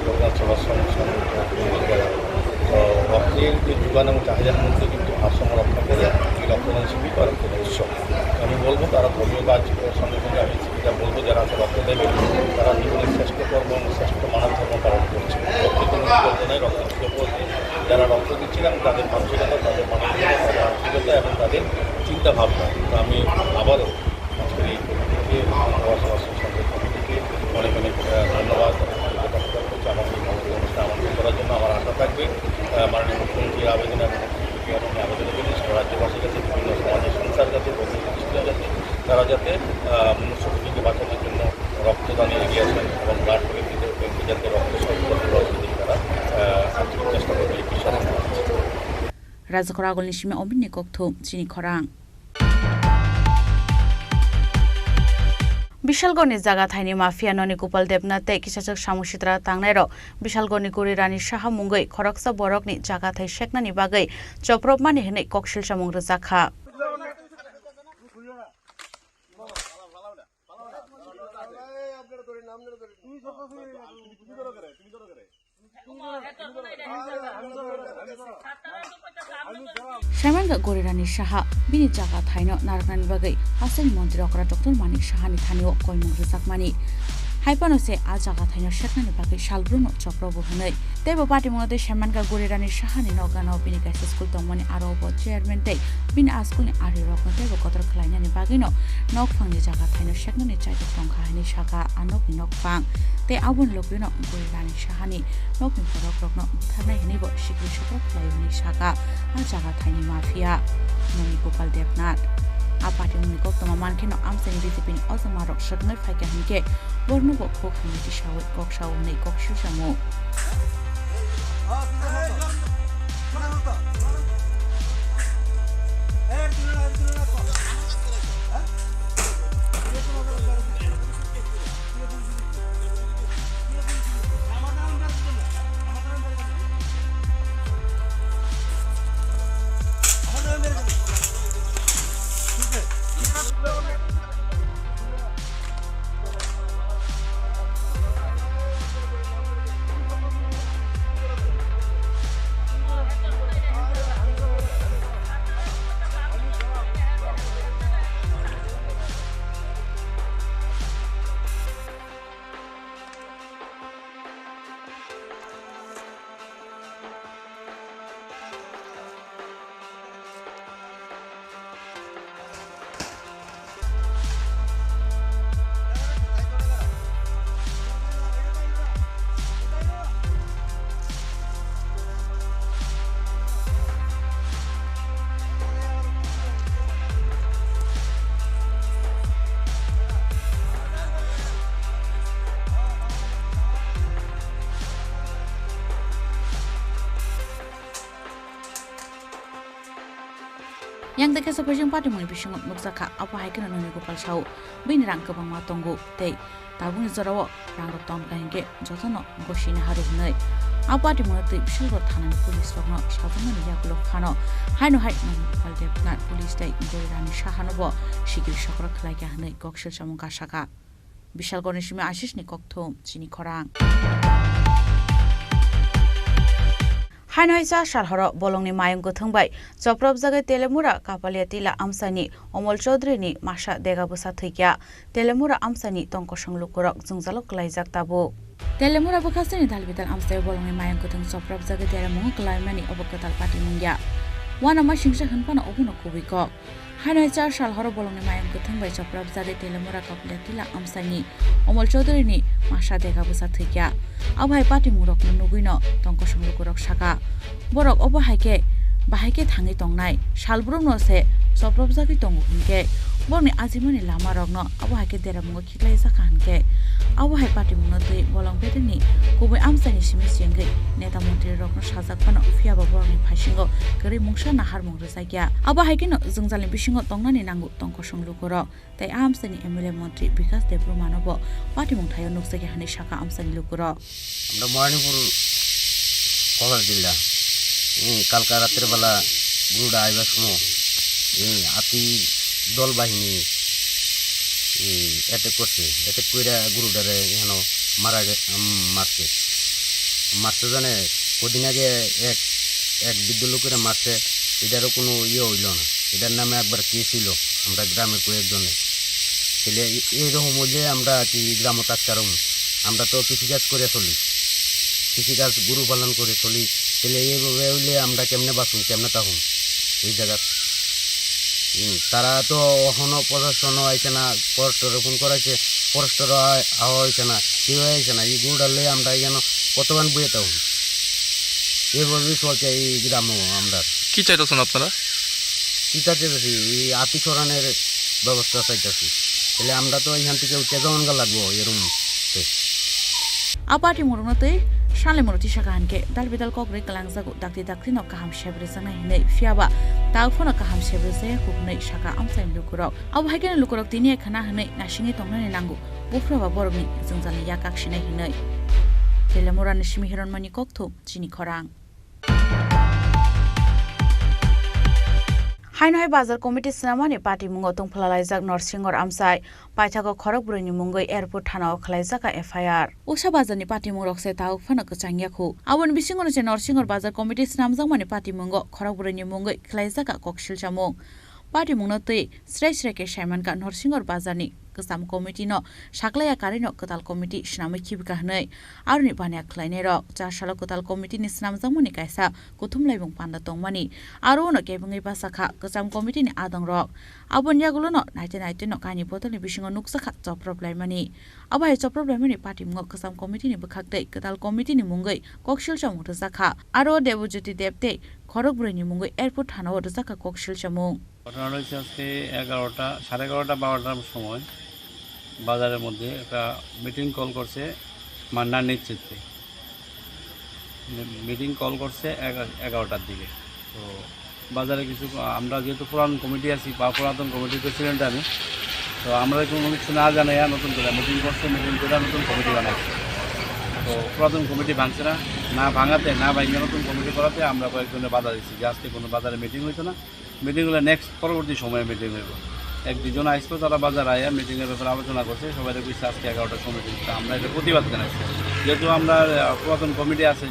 রক্তদান সেবা সং-, সং-, জীবন এবং চাহিদার মধ্যে কিন্তু ভারসাম্য রক্ষা করে এই রক্তদান শিবির বা রক্তদান উৎসব। আমি বলবো, তারা ধর্মীয় কাজ সঙ্গে সঙ্গে আমি এটা বলবো, যারা আছে রক্ত দেবে, তারা জীবনের শ্রেষ্ঠ কর্ম এবং শ্রেষ্ঠ মানব ধর্ম পালন করছে। রক্ত কোনো বিকল্প নেই, রক্ত বিকল্প নেই। যারা রক্ত দিচ্ছিলেন, তাদের মানসিকতা, তাদের মানবিকতা, তাদের আন্তরিকতা এবং তাদের চিন্তা ভাবনা। তো আমি আবারও আজকের এই কমিটিকে, সমাজ সমাজ সংসদ কমিটিকে অনেক অনেক, আহ, ধন্যবাদ। আমাকে এই অনুষ্ঠানে আমন্ত্রণ করার জন্য। আমার আশা থাকবে, আহ, মাননীয় মুখ্যমন্ত্রীর আবেদন এবং মুখ্যমন্ত্রীর আবেদন করি রাজ্যবাসীর কাছে, বিভিন্ন সমাজের সংস্থার কাছে, বৌদ্ধ সংস্কৃতির কাছে, তারা যাতে, আহ, মনুষ্য প্রকৃতি বাঁচানোর জন্য রক্তদানে এগিয়ে আসেন এবং ব্লাড ব্যাংকে যাতে রক্ত সংগ্রহ করে তারা, আহ, আন্তরিক চেষ্টা করবে এই বিষয়ে। Rajakhor agulni simi Obinni kokthum chini khorang. Bishalgorni jaga thaini mafia Noni Gopal Debnath tei kisachwk samung sitra tangnairok Bishalgorni Gorirani Saha mungwi khoroksa borokni jaga thai seknani bagwi chopropmani hwnwi koksil samung rwjak kha. Saimankha Gorirani Saha bini jaga thaino narwknani bagwi haste ni montri okra Doctor Manik Sahani thanio koimung rwjakmani. Hai phano se a jaga thaino seknani bagwi salbrumno chopro bo hwnwi. Teibo patimungno tei saimankha Gorirani Sahani nokgano bini kaisa school tongmani, aro bo chairman tei bini a school ni arirokno teibo kotor khlainani bagwino nokphangni jaga thaino seknani chaitok tongkha hwnwi sakha a nokni nokphang. Tei aboni logiino Gorirani Sahani nokni borok rokno butharnai hwnwi bo sikri sokro khlai hwnwi sakha a jaga thaini mafia Noni Gopal Debnath. A patimungni koktwma mankheno amchaini B J P ni ojama rok swrwngwi phaikha hinkhe borokno bo kok hamya tisawi kok sao hwnwi kok silsamung. Yang tei kesa phaising patimungni bisingo nukjakha, abo hai kheno Noni Gopal sao bini rang kwbangma tongo tei tabukni jorao rangrok tongkha hinkhe jotono gosini haru hwnwi. A patimungno twi Bishalgarh thanani police rokno sajakmani yagulo phano haino hai Noni Gopal Debnath police tei Gorirani Sahano bo sikiri sokro khlaikha hwnwi kok silsamung kasakha. Bishalgarhni simi Ashisni kokthum chini khorang. Haino hai cha sal horo bolongni mayung kwthwng bai chopropjagwi Telemura Kapalia Tila amchaini Omol Chaudhary ni masa dega bwsa thwikya. Telemura amchaini tongkosong lukurok jwngjalo kwlaijak tabuk. Telemura bwkhasteni dalbidal amchaio bolongni mayung kwthwng chopropjagwi deramungo kwlaimani obo kwtal patimung ya. Uanama singsa hwnphano obono kubui kok. Haino hai cha sal horo bolongni mayung kwthwng bai chopropjagwi Telemura Kapalia Tila amchaini Omol Chaudhary ni masa dega bwsa thwikya. Abo hai patimungrokno nugwino tongkosong lukurok sakha, borok obo hai khe bahai khe thangwi tongnai, salbrumno se chopropjagwi tongo hinkhe borokni ajimani lamarokno abo hai khe deramungo khiklaijakha hinkhe abo hai patimungno twi bolong bedekni kubui amchaini simi chengwi neta montrirokno sajak phano, phiyaba borokni phaisingo kwrwi mungsa naharmung rwjakya. Abo hai kheno jwngjalni bisingo tongnani nango tongkosong lukurok. Tei a amchaini M L A montri Bikas Debbarmano bo patimung thaio nukjakya hwnwi sakha amchaini lukurok. Amra Maranipur Kohaltila, eh, kalka ratri bala guruda aiba sumo, eh, ati dol bahini, eh, attack korse, attack koira gurudare ehano mara ge-, um, marse. Marse jane kodin age ek এক বৃদ্ধ লোকের মারছে, এটারও কোনো ইয়ে হইল না, এটার নামে একবার কেস হইল আমরা গ্রামের কয়েকজনে। তাহলে এ-, এরকম হইলে আমরা আর কি গ্রামও থাকতাম, আমরা তো কৃষিকাজ করে চলি, কৃষিকাজ গরু পালন করে চলি, তাহলে এইভাবে হইলে আমরা কেমনে বাঁচুম, কেমনে থাকুম এই জায়গা? হুম, তারা তো এখনো প্রশাসনও আইছে না, ফরেস্টরে ফোন করাইছে, ফরেস্টরও আ-, আওয়া হইছে না, কেউ আইছে না। এই গরুটা লইয়া আমরা এখানে কতক্ষণ বইয়ে থাকুম? এইভাবেই চলছে এই গ্রামও আমরা। কি চাইতেছেন আপনারা? কি চাইতেছি? এই আতি সরানোর ব্যবস্থা চাইতেছি। তাহলে আমরা তো এখান থেকে উঠে যাওয়ান লাগবো এরকম। A party murungno twi sanle murung tisaka hinkhe dal bidal kok rwi kwlangjago, dakti dakti no kaham sebri jaknai hinwi, phiyaba tak phano kaham sebri jaya kuk hinwi saka amchaini lukurok. Abo hai kheno lukurok tini khana hinwi naisingwi tongnani nango, buphuraba borokni jwngjalni yak kak sinai hinwi. Telemurani simi Hironmani kokthum chini khorang. Haino hai bazar committee swnamani party mungo tongphlalaijak Norsingor amchai. Paithago khorok bwrwini mungwi airport thanao khwlaijak a F I R. Uksa bazarni patimung rok se tabuk phano kwchang ya khu. Aboni bisingo se Norsingor bazar committee swnamjakmani patimungo khorok bwrwini mungwi khwlaijak a kok silchamung. Patimungno twi srai srai khe saimankha Norsingor bazarni kwcham committee no saklaiya karwi no kwtal committee swnamwi khibika hwnwi. Aroni baniya khwlainai rok char salo kwtal committee ni swnamjakmani kaisa kuthum laibung panda tongmani. Aro no kebengwi bachakha kwcham committee ni adong rok. Aboni yagulo no naite naite no kaini botol ni bisingo nukjakha choprop laimani. Abo hai choprop laimani patimungo kwcham committee ni bwkhak tei kwtal committee ni mungwi kok silchamung rwjakha. Aro Debojyoti Deb tei khorok bwrwini mungwi airport thanao rwjakha kok silchamung. ঘটনা হয়েছে আজকে এগারোটা, সাড়ে এগারোটা, বারোটার সময় বাজারের মধ্যে একটা মিটিং কল করছে মান্নার নেতৃত্বে। মিটিং কল করছে এগা-, এগারোটার দিকে। তো বাজারে কিছু, আমরা যেহেতু পুরান কমিটি আছি বা পুরাতন কমিটির প্রেসিডেন্ট আমি, তো আমরা কোনো কিছু না জানাইয়া নতুন করে মিটিং করছে, মিটিং করে নতুন কমিটি বানাইছে। তো পুরাতন কমিটি ভাঙছে না, না ভাঙাতে, না ভাঙিয়ে নতুন কমিটি করাতে আমরা কয়েকজনে বাধা দিচ্ছি যে আজকে কোনো বাজারে মিটিং হইতো না, মিটিং হলে নেক্সট পরবর্তী সময়ে মিটিং হইব। এক দুজন আইসলো, তারা বাজার আয়া মিটিং এর ব্যাপারে আলোচনা করছে, সবাই কইছে আজকে এগারোটার সময় মিটিং। তা আমরা এটা প্রতিবাদ জানাইছি, যেহেতু আমরা, আহ, পুরাতন কমিটি আছে,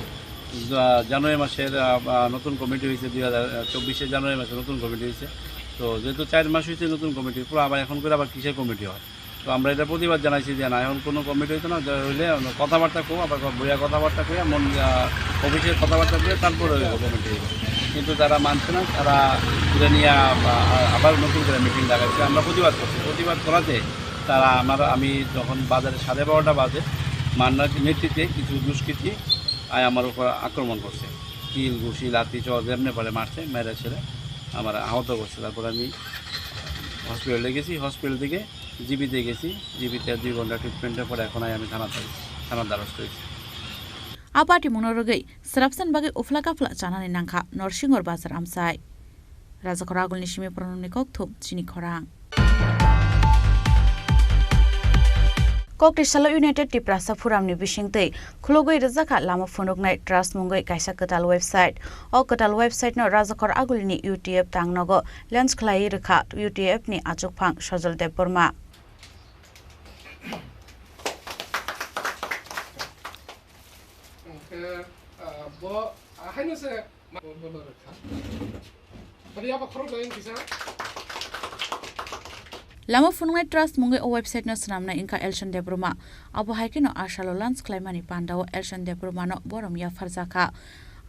জা-, জানুয়ারি মাসের, আহ, আহ, নতুন কমিটি হয়েছে, দুই হাজার চব্বিশে জানুয়ারি মাসে নতুন কমিটি হয়েছে। তো যেহেতু চার মাস হয়েছে নতুন কমিটি, পুরো আবার এখন করে আবার কিসের কমিটি হয়? তো আমরা এটা প্রতিবাদ জানাইছি যে না, এখন কোনো কমিটি হইতো না, যা হইলে আমরা কথাবার্তা কো, আবার বইয়া কথাবার্তা কইয়া মন, আহ, অফিসে কথাবার্তা কইয়া তারপরে হইব কমিটি হইব। কিন্তু তারা মানছে না, তারা এটা নিয়ে আ-, আ-, আবার নতুন করে মিটিং ডাকাইছে। আমরা প্রতিবাদ করছি, প্রতিবাদ করাতে তারা আমার, আমি যখন বাজারে সাড়ে বারোটা বাজে, মান্নার নেতৃত্বে কিছু দুষ্কৃতী আয় আমার উপর আক্রমণ করছে, কিল, ঘুষি, লাঠি, চড় যেমনি পারে মারছে, মেরে ছেড়ে আমার আহত করছে। তারপরে আমি হসপিটালে গেছি, হসপিটাল থেকে জিবিতে গেছি, জিবিতে দুই ঘন্টা ট্রিটমেন্টের পরে এখন আমি থানাতে, থানার দ্বারস্থ হয়েছি। A party mungno rwgwi swrapsan bagwi uphla kaphla chanani nangkha Norsingor bazar amchai. Rajakhor agulni simi Pranamni kokthum chini khorang. Kokti salo United Tiprasa Forumni bisingtwi khulugwi rwjakha lama phunuknai trust mungwi kaisa kwtal website. O kwtal website no Rajakhor agulini U T F tangnogo launch khlaiwi rwkha U T F ni achukphang Sojol Debbarma. Hwnkhe, ah, bo, ah, haino se ma-, bo, bo, bo rwkha. Tadi apa khorok lain kisa? Lama phunuknai trust mungwi o website no swnamnai wngkha Elson Debbarma. Abo hai kheno a salo launch khlaimani pandao Elson Debbarma no borom yapharjakha.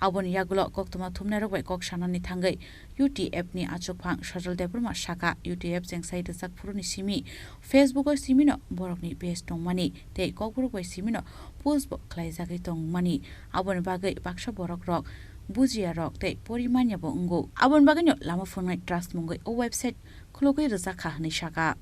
Aboni yagulo koktwma thumnairok bai kok sanani thangwi U T F ni achukphang Sojol Debbarma sakha, U T F chengsai rwchak phuruni simi Facebook o simino borokni page tongmani tei kokborok bai simino post bo khlaijagwi tongmani. Aboni bagwi baksa borok rok bujiya rok tei pori manya bo wngo. Aboni bagwino lama phunuknai trust mungwi o website khulugwi rwjakha hwnwi sakha.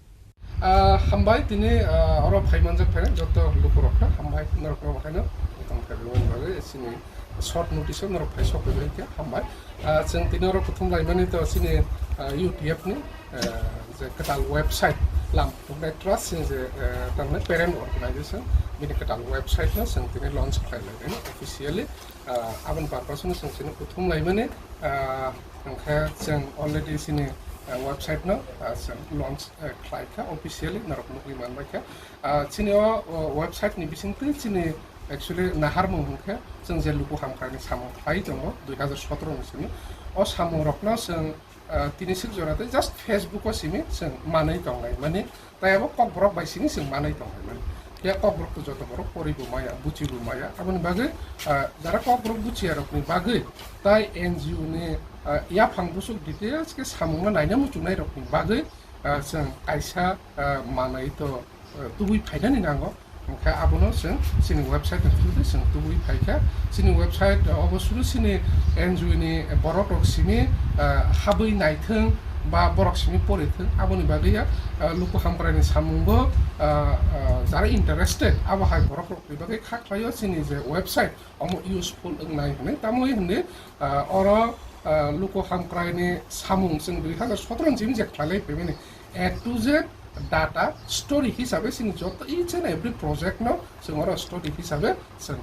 Ah, hambai tini, ah, oro phai manjak phai joto lukurokno hambai norokno bahaino tongthai rwmani bagwi chini short notice o norok phai sok phaibai khe hambai. Ah, chwng tini oro kuthum laimani to chini, ah, U T F ni, ah, je kwtal website Lama Phunuknai Trust chini je, ah, tamni parent organization bini kwtal website no chwng tini launch khlai laimani officially. Ah, aboni purpose no chwng chini kuthum laimani, ah, hwnkhe chwng already chini, ah, website no, ah, chwng launch, ah, khlai kha officially, norok nugwi manbai kha. Ah, chini o, o website ni bisingtwi chini, Actually, naharmung hwnkhe chwng je luku hamkraini samung khlai tongo dui hazar sotoro ni simi, o samungrokno chwng, ah, tini swk jora tei just Facebook o simi chwng manwi tongnai, mani tai abo kokborok bai simi chwng manwi tongnai, mani ya kokborok to joto borok poribo maya, buchibo maya, aboni bagwi, ah, jara kokborok buchiyarokni bagwi tai N G O ni, ah, yaphang busuk details khe samungno naina muchungnairokni bagwi, ah, chwng kaisa, ah, manwi to, ah, tubui phainani nango. Hwnkhe abono chwng chini website ni through tei chwng tubui phaikha. Chini website, ah, obo suru chini N G O ni borok rok simi, ah, habwi naithwng ba borok simi porithwng, aboni bagwi ya, ah, luku hamkraini samungo, ah, ah, jara interested abo hai borok rokni bagwi kha khlaio chini je website. Omo useful wngnai hwnwi tamo hwnwi, ah, oro, ah, luku hamkraini samung chwng dui hazar sotoro ni simi je khlailai phaimani A to Z data story hisabe chini joto each and every project no chwng oro story hisabe chwng,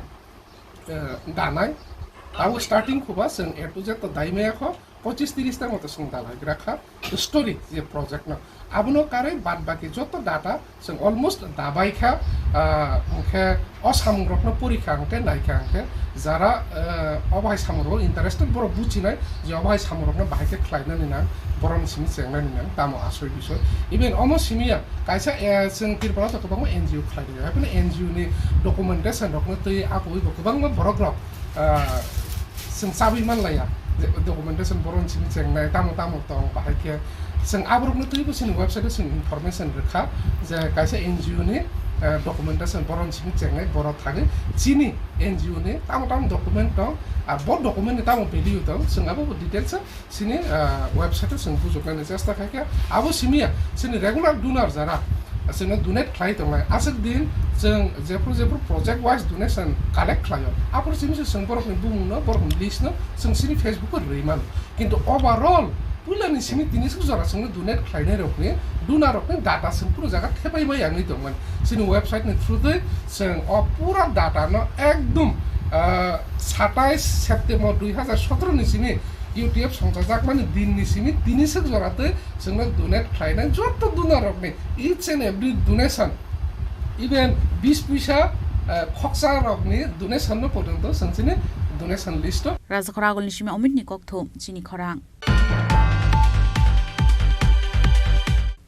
ah, danai. Abo starting khuba chwng A to Z to dai maya kho. Pochis tiris ta moto chwng dalai gra kha story je project no. Abono karwi bad baki joto data chwng almost dabai kha, ah, hwnkhe o samungrokno pori kha hwnkhe nai kha hwnkhe jara, ah, obo hai samungrok interested borok buchinai je obo hai samungrokno bahai khe khlainani nang, borokni simi chengnani nang, tamo asoi bisoi. Even omo simi ya kaisa, eh, chwng Tripura o to kwbangma N G O khlai rwya, haikhe N G O ni documentation rokno twi apowi bo kwbangma borok rok, ah, chwng chabwi manlaiya, je documentation borokni simi chengnai, tamo tamo tong, bahai khe chwng aborokno twibo chini website o chwng information rwkha je kaisa N G O ni, eh, documentation borokni simi chengnai, borok thangwi chini N G O ni tamo tamo document tong, ah, bo document ni tamo value tong, chwng abo bo details o chini, ah, website o chwng bujuknani chesta khaikha. Abo simi ya, chini regular donor jara, ah, chwngno donate khlai tongnai. Aswk din chwng jephru jephru project wise donation collect khlaio, aphuru simi se chwng borokni bumungno, borokni list no chwng chini Facebook o rwi mano. Kintu overall puilani simi tini swk jora chwngno donate khlainai rokni, donor rokni data chwng phuru jaga thepai bai yangwi tongmani. Chini website ni through twi chwng o pura data no ekdum, ah, satais September dui hazar sotoro ni simi U T F songchajakmani dinni simi tini swk jora twi chwngno donate khlainai joto donor rokni each and every donation, even bis puisa, eh, khoksa rokni donation no porjonto chwng chini donation list o. Rajakhor Agulni simi Omitni kokthum chini khorang.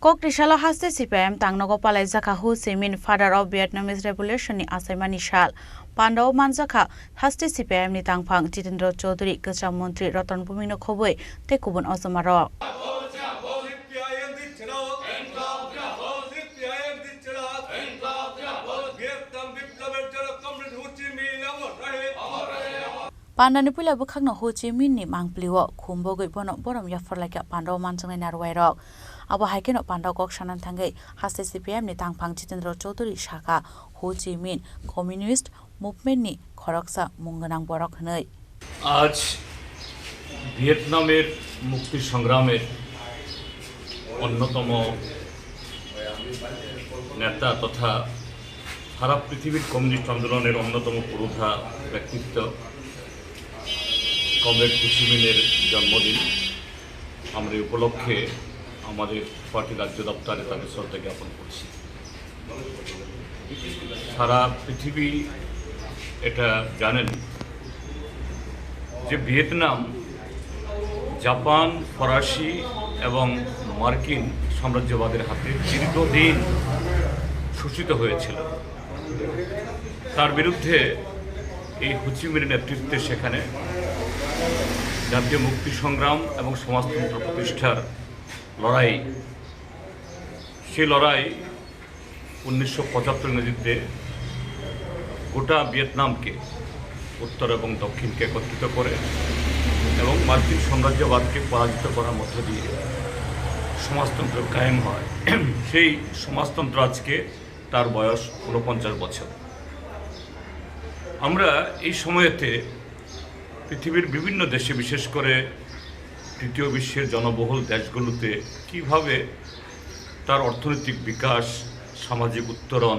Kokrisalo haste C P I M tangnogo palaijak kha Ho Chi Minh, Father of Vietnamese Revolution ni achaimani sal. Pandao manjak kha haste C P I M ni tangphang Jitendra Chaudhary, kwcham montri Ratan Bhuming no khobwi tei kubun ojomarok. Pandani puila bwkhakno Ho Chi Minh ni mangpli o khum bogwi bono borom yapharlaikha pandao manjaknai narwai rok. Abo hai kheno pandao kok sanani thangwi haste C P I M ni tangphang Jitendra Chaudhary sakha, Ho Chi Minh communist movement ni khoroksa mung gwnang borok hwnwi. আজ ভিয়েতনামের মুক্তি সংগ্রামের অন্যতম নেতা তথা সারা পৃথিবীর কমিউনিস্ট আন্দোলনের অন্যতম পুরোধা ব্যক্তিত্ব কমরেড হো চি মিনের জন্মদিন। আমরা এই উপলক্ষে আমাদের পার্টির রাজ্য দপ্তরে তাকে শ্রদ্ধা জ্ঞাপন করছি। সারা পৃথিবী এটা জানেন যে ভিয়েতনাম জাপান, ফরাসি এবং মার্কিন সাম্রাজ্যবাদের হাতে দীর্ঘদিন শোষিত হয়েছিল। তার বিরুদ্ধে এই হো চি মিনের নেতৃত্বে সেখানে জাতীয় মুক্তি সংগ্রাম এবং সমাজতন্ত্র প্রতিষ্ঠার লড়াই, সেই লড়াই উনিশশো পঁচাত্তর ইংরেজিতে গোটা ভিয়েতনামকে উত্তর এবং দক্ষিণকে একত্রিত করে এবং মার্কিন সাম্রাজ্যবাদকে পরাজিত করার মধ্য দিয়ে সমাজতন্ত্র কায়েম হয়। সেই সমাজতন্ত্র আজকে তার বয়স ঊনপঞ্চাশ বছর। আমরা এই সময়েতে পৃথিবীর বিভিন্ন দেশে, বিশেষ করে তৃতীয় বিশ্বের জনবহুল দেশগুলোতে কিভাবে তার অর্থনৈতিক বিকাশ, সামাজিক উত্তরণ,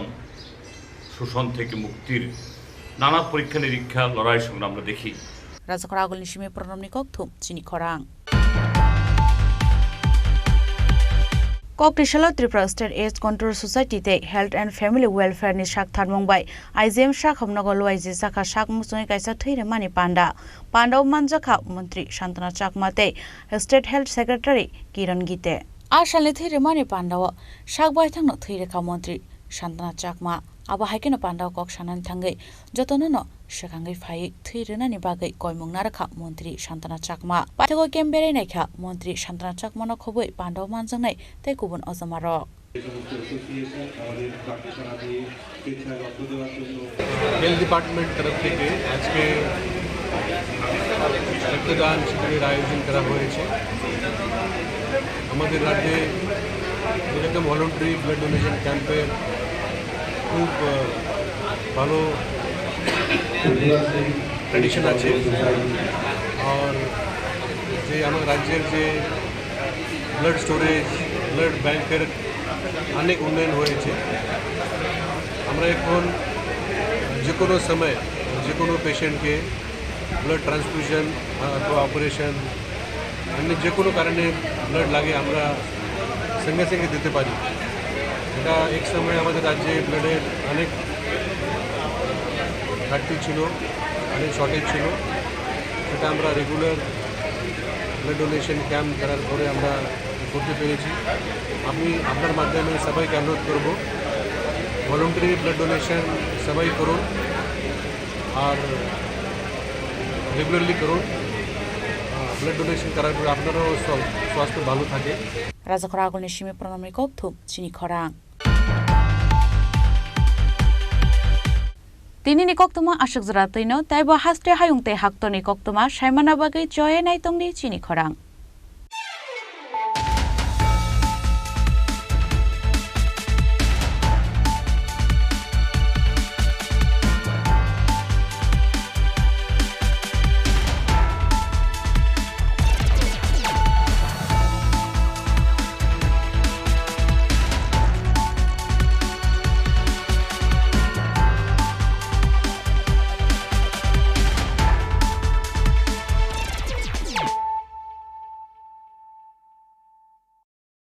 শোষণ থেকে মুক্তির নানা পরীক্ষা নিরীক্ষা, লড়াই সংগ্রাম আমরা দেখি। Rajakhor Agulni simi Pranamni kokthum chini khorang. Kokni salo Tripura State Age Control Society tei Health and Family Welfare ni sak tharmung bai I G M sak hamnogo luaijak kha sak muchungwi kaisa thwi rwmani panda. Panda o manjak kha Montri Santana Chakma tei State Health Secretary Kiran Gite. A salni thwi rwmani panda o sak baithang no thwi rwkha Montri Santana Chakma. Abo hai kheno panda o kok sanani thangwi jotono no swkangwi phaiwi thwi rwnani bagwi koimung narwkha Montri Santana Chakma. Paithago camp berai naikha Montri Santana Chakma no khobwi panda o manjaknai tei kubun ojama rok. Health Department তরফ থেকে আজকে রক্তদান শিবিরের আয়োজন করা হয়েছে। আমাদের রাজ্যে এরকম ভলান্টারি ব্লাড ডোনেশন ক্যাম্পের খুব, আহ, ভালো ট্র্যাডিশন আছে। আর যে আমার রাজ্যের যে ব্লাড স্টোরেজ, ব্লাড ব্যাংকের অনেক উন্নয়ন হয়েছে। আমরা এখন যে কোনো সময় যে কোনো পেশেন্টকে ব্লাড ট্রান্সফিউশন অথবা অপারেশন, এমনি যে কোনো কারণে ব্লাড লাগে, আমরা সঙ্গে সঙ্গে দিতে পারি। এটা এক সময় আমাদের রাজ্যে ব্লাডের অনেক ঘাটতি ছিল, অনেক শর্টেজ ছিল, সেটা আমরা রেগুলার ব্লাড ডোনেশন ক্যাম্প করার পরে আমরা করতে পেরেছি। আমি আপনার মাধ্যমে সবাইকে অনুরোধ করব, ভলান্টারি ব্লাড ডোনেশন সবাই করুন আর রেগুলারলি করুন। আহ, ব্লাড ডোনেশন করার পরে আপনারও স্ব-, স্বাস্থ্য ভালো থাকে। Rajakhor agulni simi Pranamni kokthum chini khorang. Tinini koktwma aswk jora twino, tei bo haste hayung tei haktorni koktwma saimana bagwi choye naitongdi chini khorang.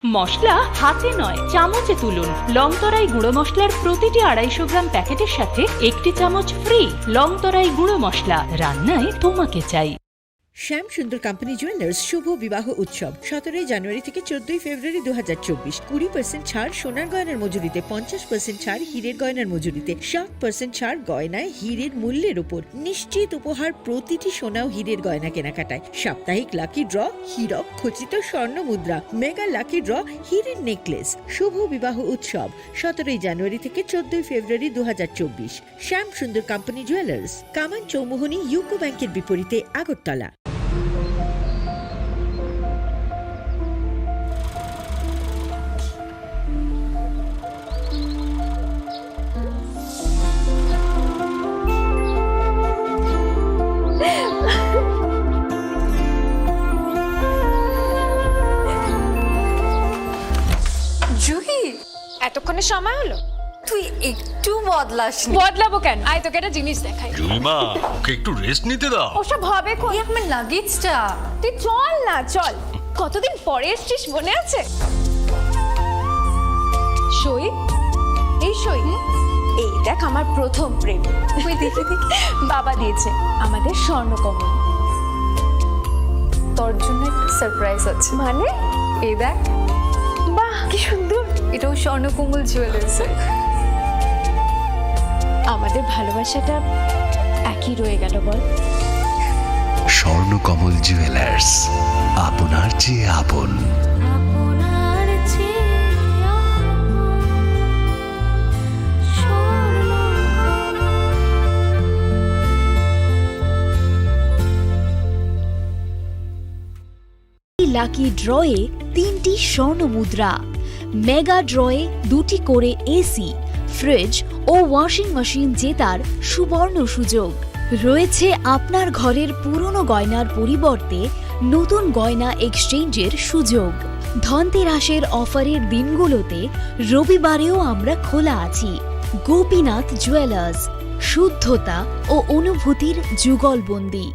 মশলা হাতে নয়, চামচে তুলুন। লং তরাই গুঁড়ো মশলার প্রতিটি আড়াইশো গ্রাম প্যাকেটের সাথে একটি চামচ ফ্রি। লং তরাই গুঁড়ো মশলা, রান্নায় তোমাকে চাই। শ্যাম সুন্দর কোম্পানি জুয়েলার্স শুভ বিবাহ উৎসব সতেরোই জানুয়ারি থেকে চোদ্দই ফেব্রুয়ারি দু হাজার চব্বিশ। কুড়ি পার্সেন্ট ছাড় সোনার গয়নার মজুরিতে, পঞ্চাশ পার্সেন্ট ছাড় হীরের গয়নার মজুরিতে, সাত পার্সেন্ট ছাড় গয়নায় হীরের মূল্যের উপর। নিশ্চিত উপহার প্রতিটি সোনা ও হীরের গয়না কেনাকাটায়। সাপ্তাহিক লাকি ড্র, হীরক খচিত স্বর্ণ মুদ্রা, মেগা লাকি ড্র, হীরের নেকলেস। শুভ বিবাহ উৎসব সতেরোই জানুয়ারি থেকে চোদ্দই ফেব্রুয়ারি দু হাজার চব্বিশ। শ্যাম সুন্দর কোম্পানি জুয়েলার্স, কামান চৌমুহনী ইউকো ব্যাংকের বিপরীতে, আগরতলা। জুহি, এতক্ষণে সময় হলো? তুই একটু বদলাসনি। বদলাবো কেন? আয়, তোকে একটা জিনিস দেখাই। জুইমা, ওকে একটু রেস্ট নিতে দাও। ওসব হবে কোন? এই আমার লাগেজটা। তুই চল না, চল। কতদিন পরে এসছিস, মনে আছে? সই, এই সই। এই দেখ, আমার প্রথম প্রেম। ওই দেখি, দেখি। বাবা দিয়েছে আমাদের স্বর্ণকমল। তোর জন্য একটা সারপ্রাইজ আছে। মানে? এই দেখ। বাহ, কি সুন্দর। এটাও স্বর্ণকমল জুয়েলার্সের। আমাদের ভালোবাসাটা একই রয়ে গেল, বল? স্বর্ণকমল জুয়েলার্স, আপনার চেয়ে আপন। লাকি ড্রয়ে তিনটি স্বর্ণ মুদ্রা, মেগা ড্রয়ে দুটি করে এসি, ফ্রিজ ও ওয়াশিং মেশিন জেতার সুবর্ণ সুযোগ। রয়েছে আপনার ঘরের পুরনো গয়নার পরিবর্তে নতুন গয়না এক্সচেঞ্জের সুযোগ। ধনতেরাসের অফারের দিনগুলোতে রবিবারেও আমরা খোলা আছি। গোপীনাথ জুয়েলার্স, শুদ্ধতা ও অনুভূতির যুগলবন্দি।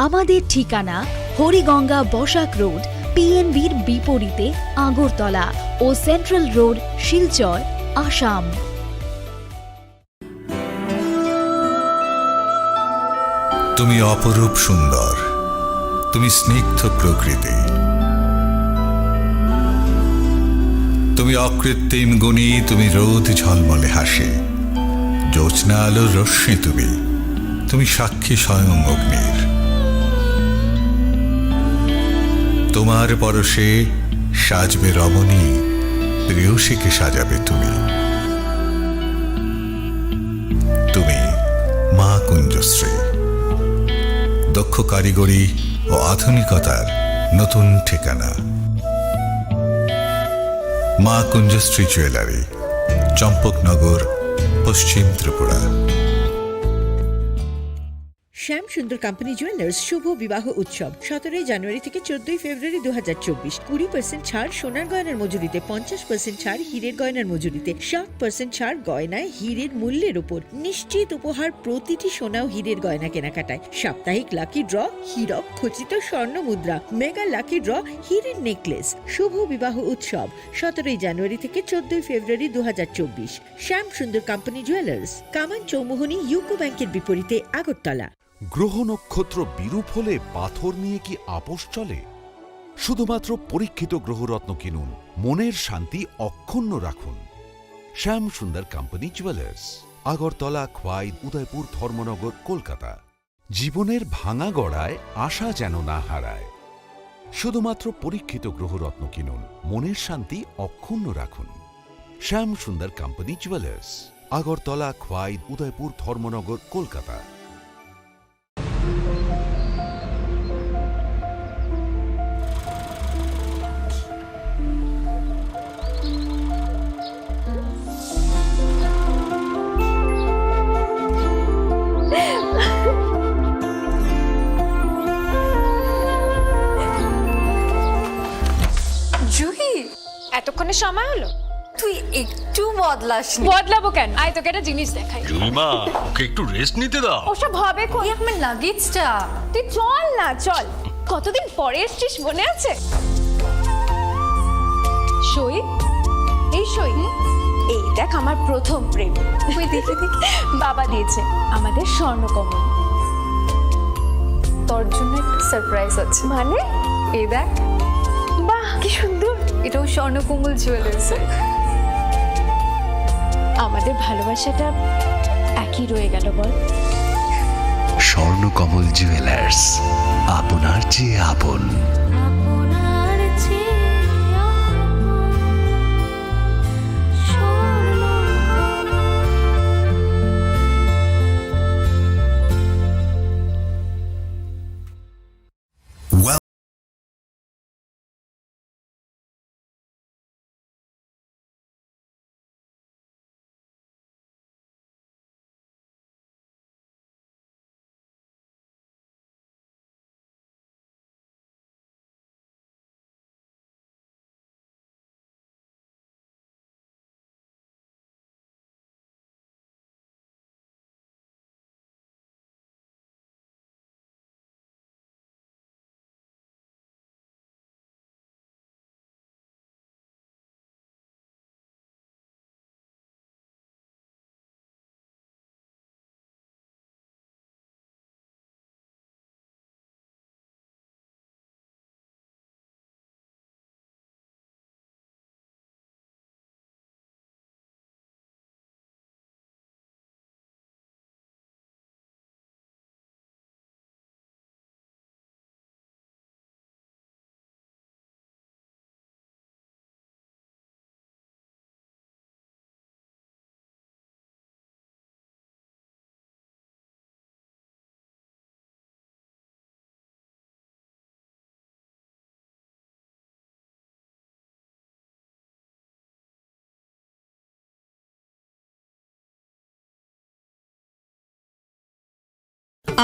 আমাদের ঠিকানা হরিগঙ্গা বসাক রোড, পিএনবির বিপরীতে আগরতলা ও সেন্ট্রাল রোড, শিলচর, আসাম। তুমি অপরূপ সুন্দর, তুমি স্নিগ্ধ প্রকৃতি, তুমি অকৃত্রিম গুণী, তুমি রোদ ঝলমলে হাসি, জ্যোৎস্না আলোর রশ্মি তুমি, তুমি সাক্ষী স্বয়ং অগ্নির। তোমার পরশে সাজবে রমণী, প্রেয়সীকে সাজাবে তুমি। তুমি মা কুঞ্জশ্রী, দক্ষ কারিগরি ও আধুনিকতার নতুন ঠিকানা। মা কুঞ্জশ্রী জুয়েলারি, চম্পকনগর, পশ্চিম ত্রিপুরা। শ্যাম সুন্দর কোম্পানি জুয়েলার্স শুভ বিবাহ উৎসব সতেরোই জানুয়ারি থেকে চোদ্দই ফেব্রুয়ারি দু হাজার চব্বিশ। কুড়ি পার্সেন্ট ছাড় সোনার গয়নার মজুরিতে, পঞ্চাশ পার্সেন্ট ছাড় হীরের গয়নার মজুরিতে, ষাট পার্সেন্ট ছাড় গয়নায় হীরের মূল্যের উপর। নিশ্চিত উপহার প্রতিটি সোনা ও হীরের গয়না কেনাকাটায়। সাপ্তাহিক লাকি ড্র, হীরক খচিত স্বর্ণ মুদ্রা, মেগা লাকি ড্র, হীরের নেকলেস। শুভ বিবাহ উৎসব সতেরোই জানুয়ারি থেকে চোদ্দই ফেব্রুয়ারি দু হাজার চব্বিশ। শ্যাম সুন্দর কোম্পানি জুয়েলার্স, কামান চৌমুহনী ইউকো ব্যাংকের বিপরীতে, আগরতলা। গ্রহ নক্ষত্র বিরূপ হলে পাথর নিয়ে কি আপোষ চলে? শুধুমাত্র পরীক্ষিত গ্রহরত্ন কিনুন, মনের শান্তি অক্ষুণ্ণ রাখুন। শ্যাম সুন্দর কোম্পানি জুয়েলার্স, আগরতলা, খোয়াই, উদয়পুর, ধর্মনগর, কলকাতা। জীবনের ভাঙা গড়ায় আশা যেন না হারায়। শুধুমাত্র পরীক্ষিত গ্রহরত্ন কিনুন, মনের শান্তি অক্ষুণ্ণ রাখুন। শ্যাম সুন্দর কোম্পানি জুয়েলার্স, আগরতলা, খোয়াই, উদয়পুর, ধর্মনগর, কলকাতা। জুহি, এতক্ষণে সময় হলো? তুই একটু বদলাসনি। বদলাবো কেন? আয়, তোকে একটা জিনিস দেখাই। জুইমা, ওকে একটু রেস্ট নিতে দাও। ওসব হবে কই? এই আমার লাগেজটা। তুই চল না, চল। কতদিন পরে এসছিস, মনে আছে? সই, এই সই। এই দেখ, আমার প্রথম প্রেম। তুই দেখে দেখে। বাবা দিয়েছে আমাদের স্বর্ণকমল। তোর জন্য একটা সারপ্রাইজ আছে। মানে? এই দেখ। বাহ, কি সুন্দর। এটাও স্বর্ণকমল জুয়েলার্সের। আমাদের ভালোবাসাটা একই রয়ে গেল, বল? স্বর্ণকমল জুয়েলার্স, আপনার চেয়ে আপন।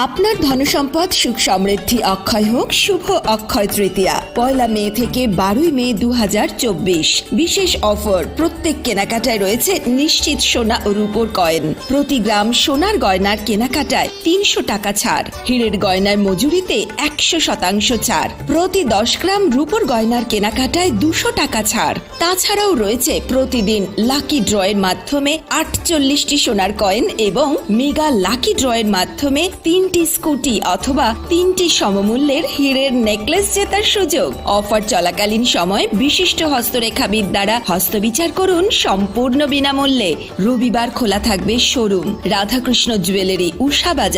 আপনার ধনসম্পদ সুখ সমৃদ্ধি অক্ষয় হোক শুভ অক্ষয় তৃতীয়া। পয়লা মে থেকে বারোই মে দু হাজার চব্বিশ। বিশেষ অফার, প্রত্যেক কেনাকাটায় রয়েছে নিশ্চিত সোনা ও রূপোর কয়েন। প্রতি গ্রাম সোনার গয়নার কেনাকাটায় তিনশো টাকা ছাড়, হীরের গয়নার মজুরিতে একশো শতাংশ ছাড়, প্রতি দশ গ্রাম রূপোর গয়নার কেনাকাটায় দুশো টাকা ছাড়। তাছাড়াও রয়েছে প্রতিদিন লাকি ড্রয়ের মাধ্যমে আটচল্লিশটি সোনার কয়েন এবং মেগা লাকি ড্রয়ের মাধ্যমে তিনটি স্কুটি অথবা তিনটি সমমূল্যের হীরের নেকলেস জেতার সুযোগ। অফার চলাকালীন সময় বিশিষ্ট হস্তরেখাবিদ দ্বারা হস্তবিচার করুন সম্পূর্ণ বিনামূল্যে। রবিবার খোলা থাকবে শোরুম। রাধাকৃষ্ণ জুয়েলারি, উষা বাজার।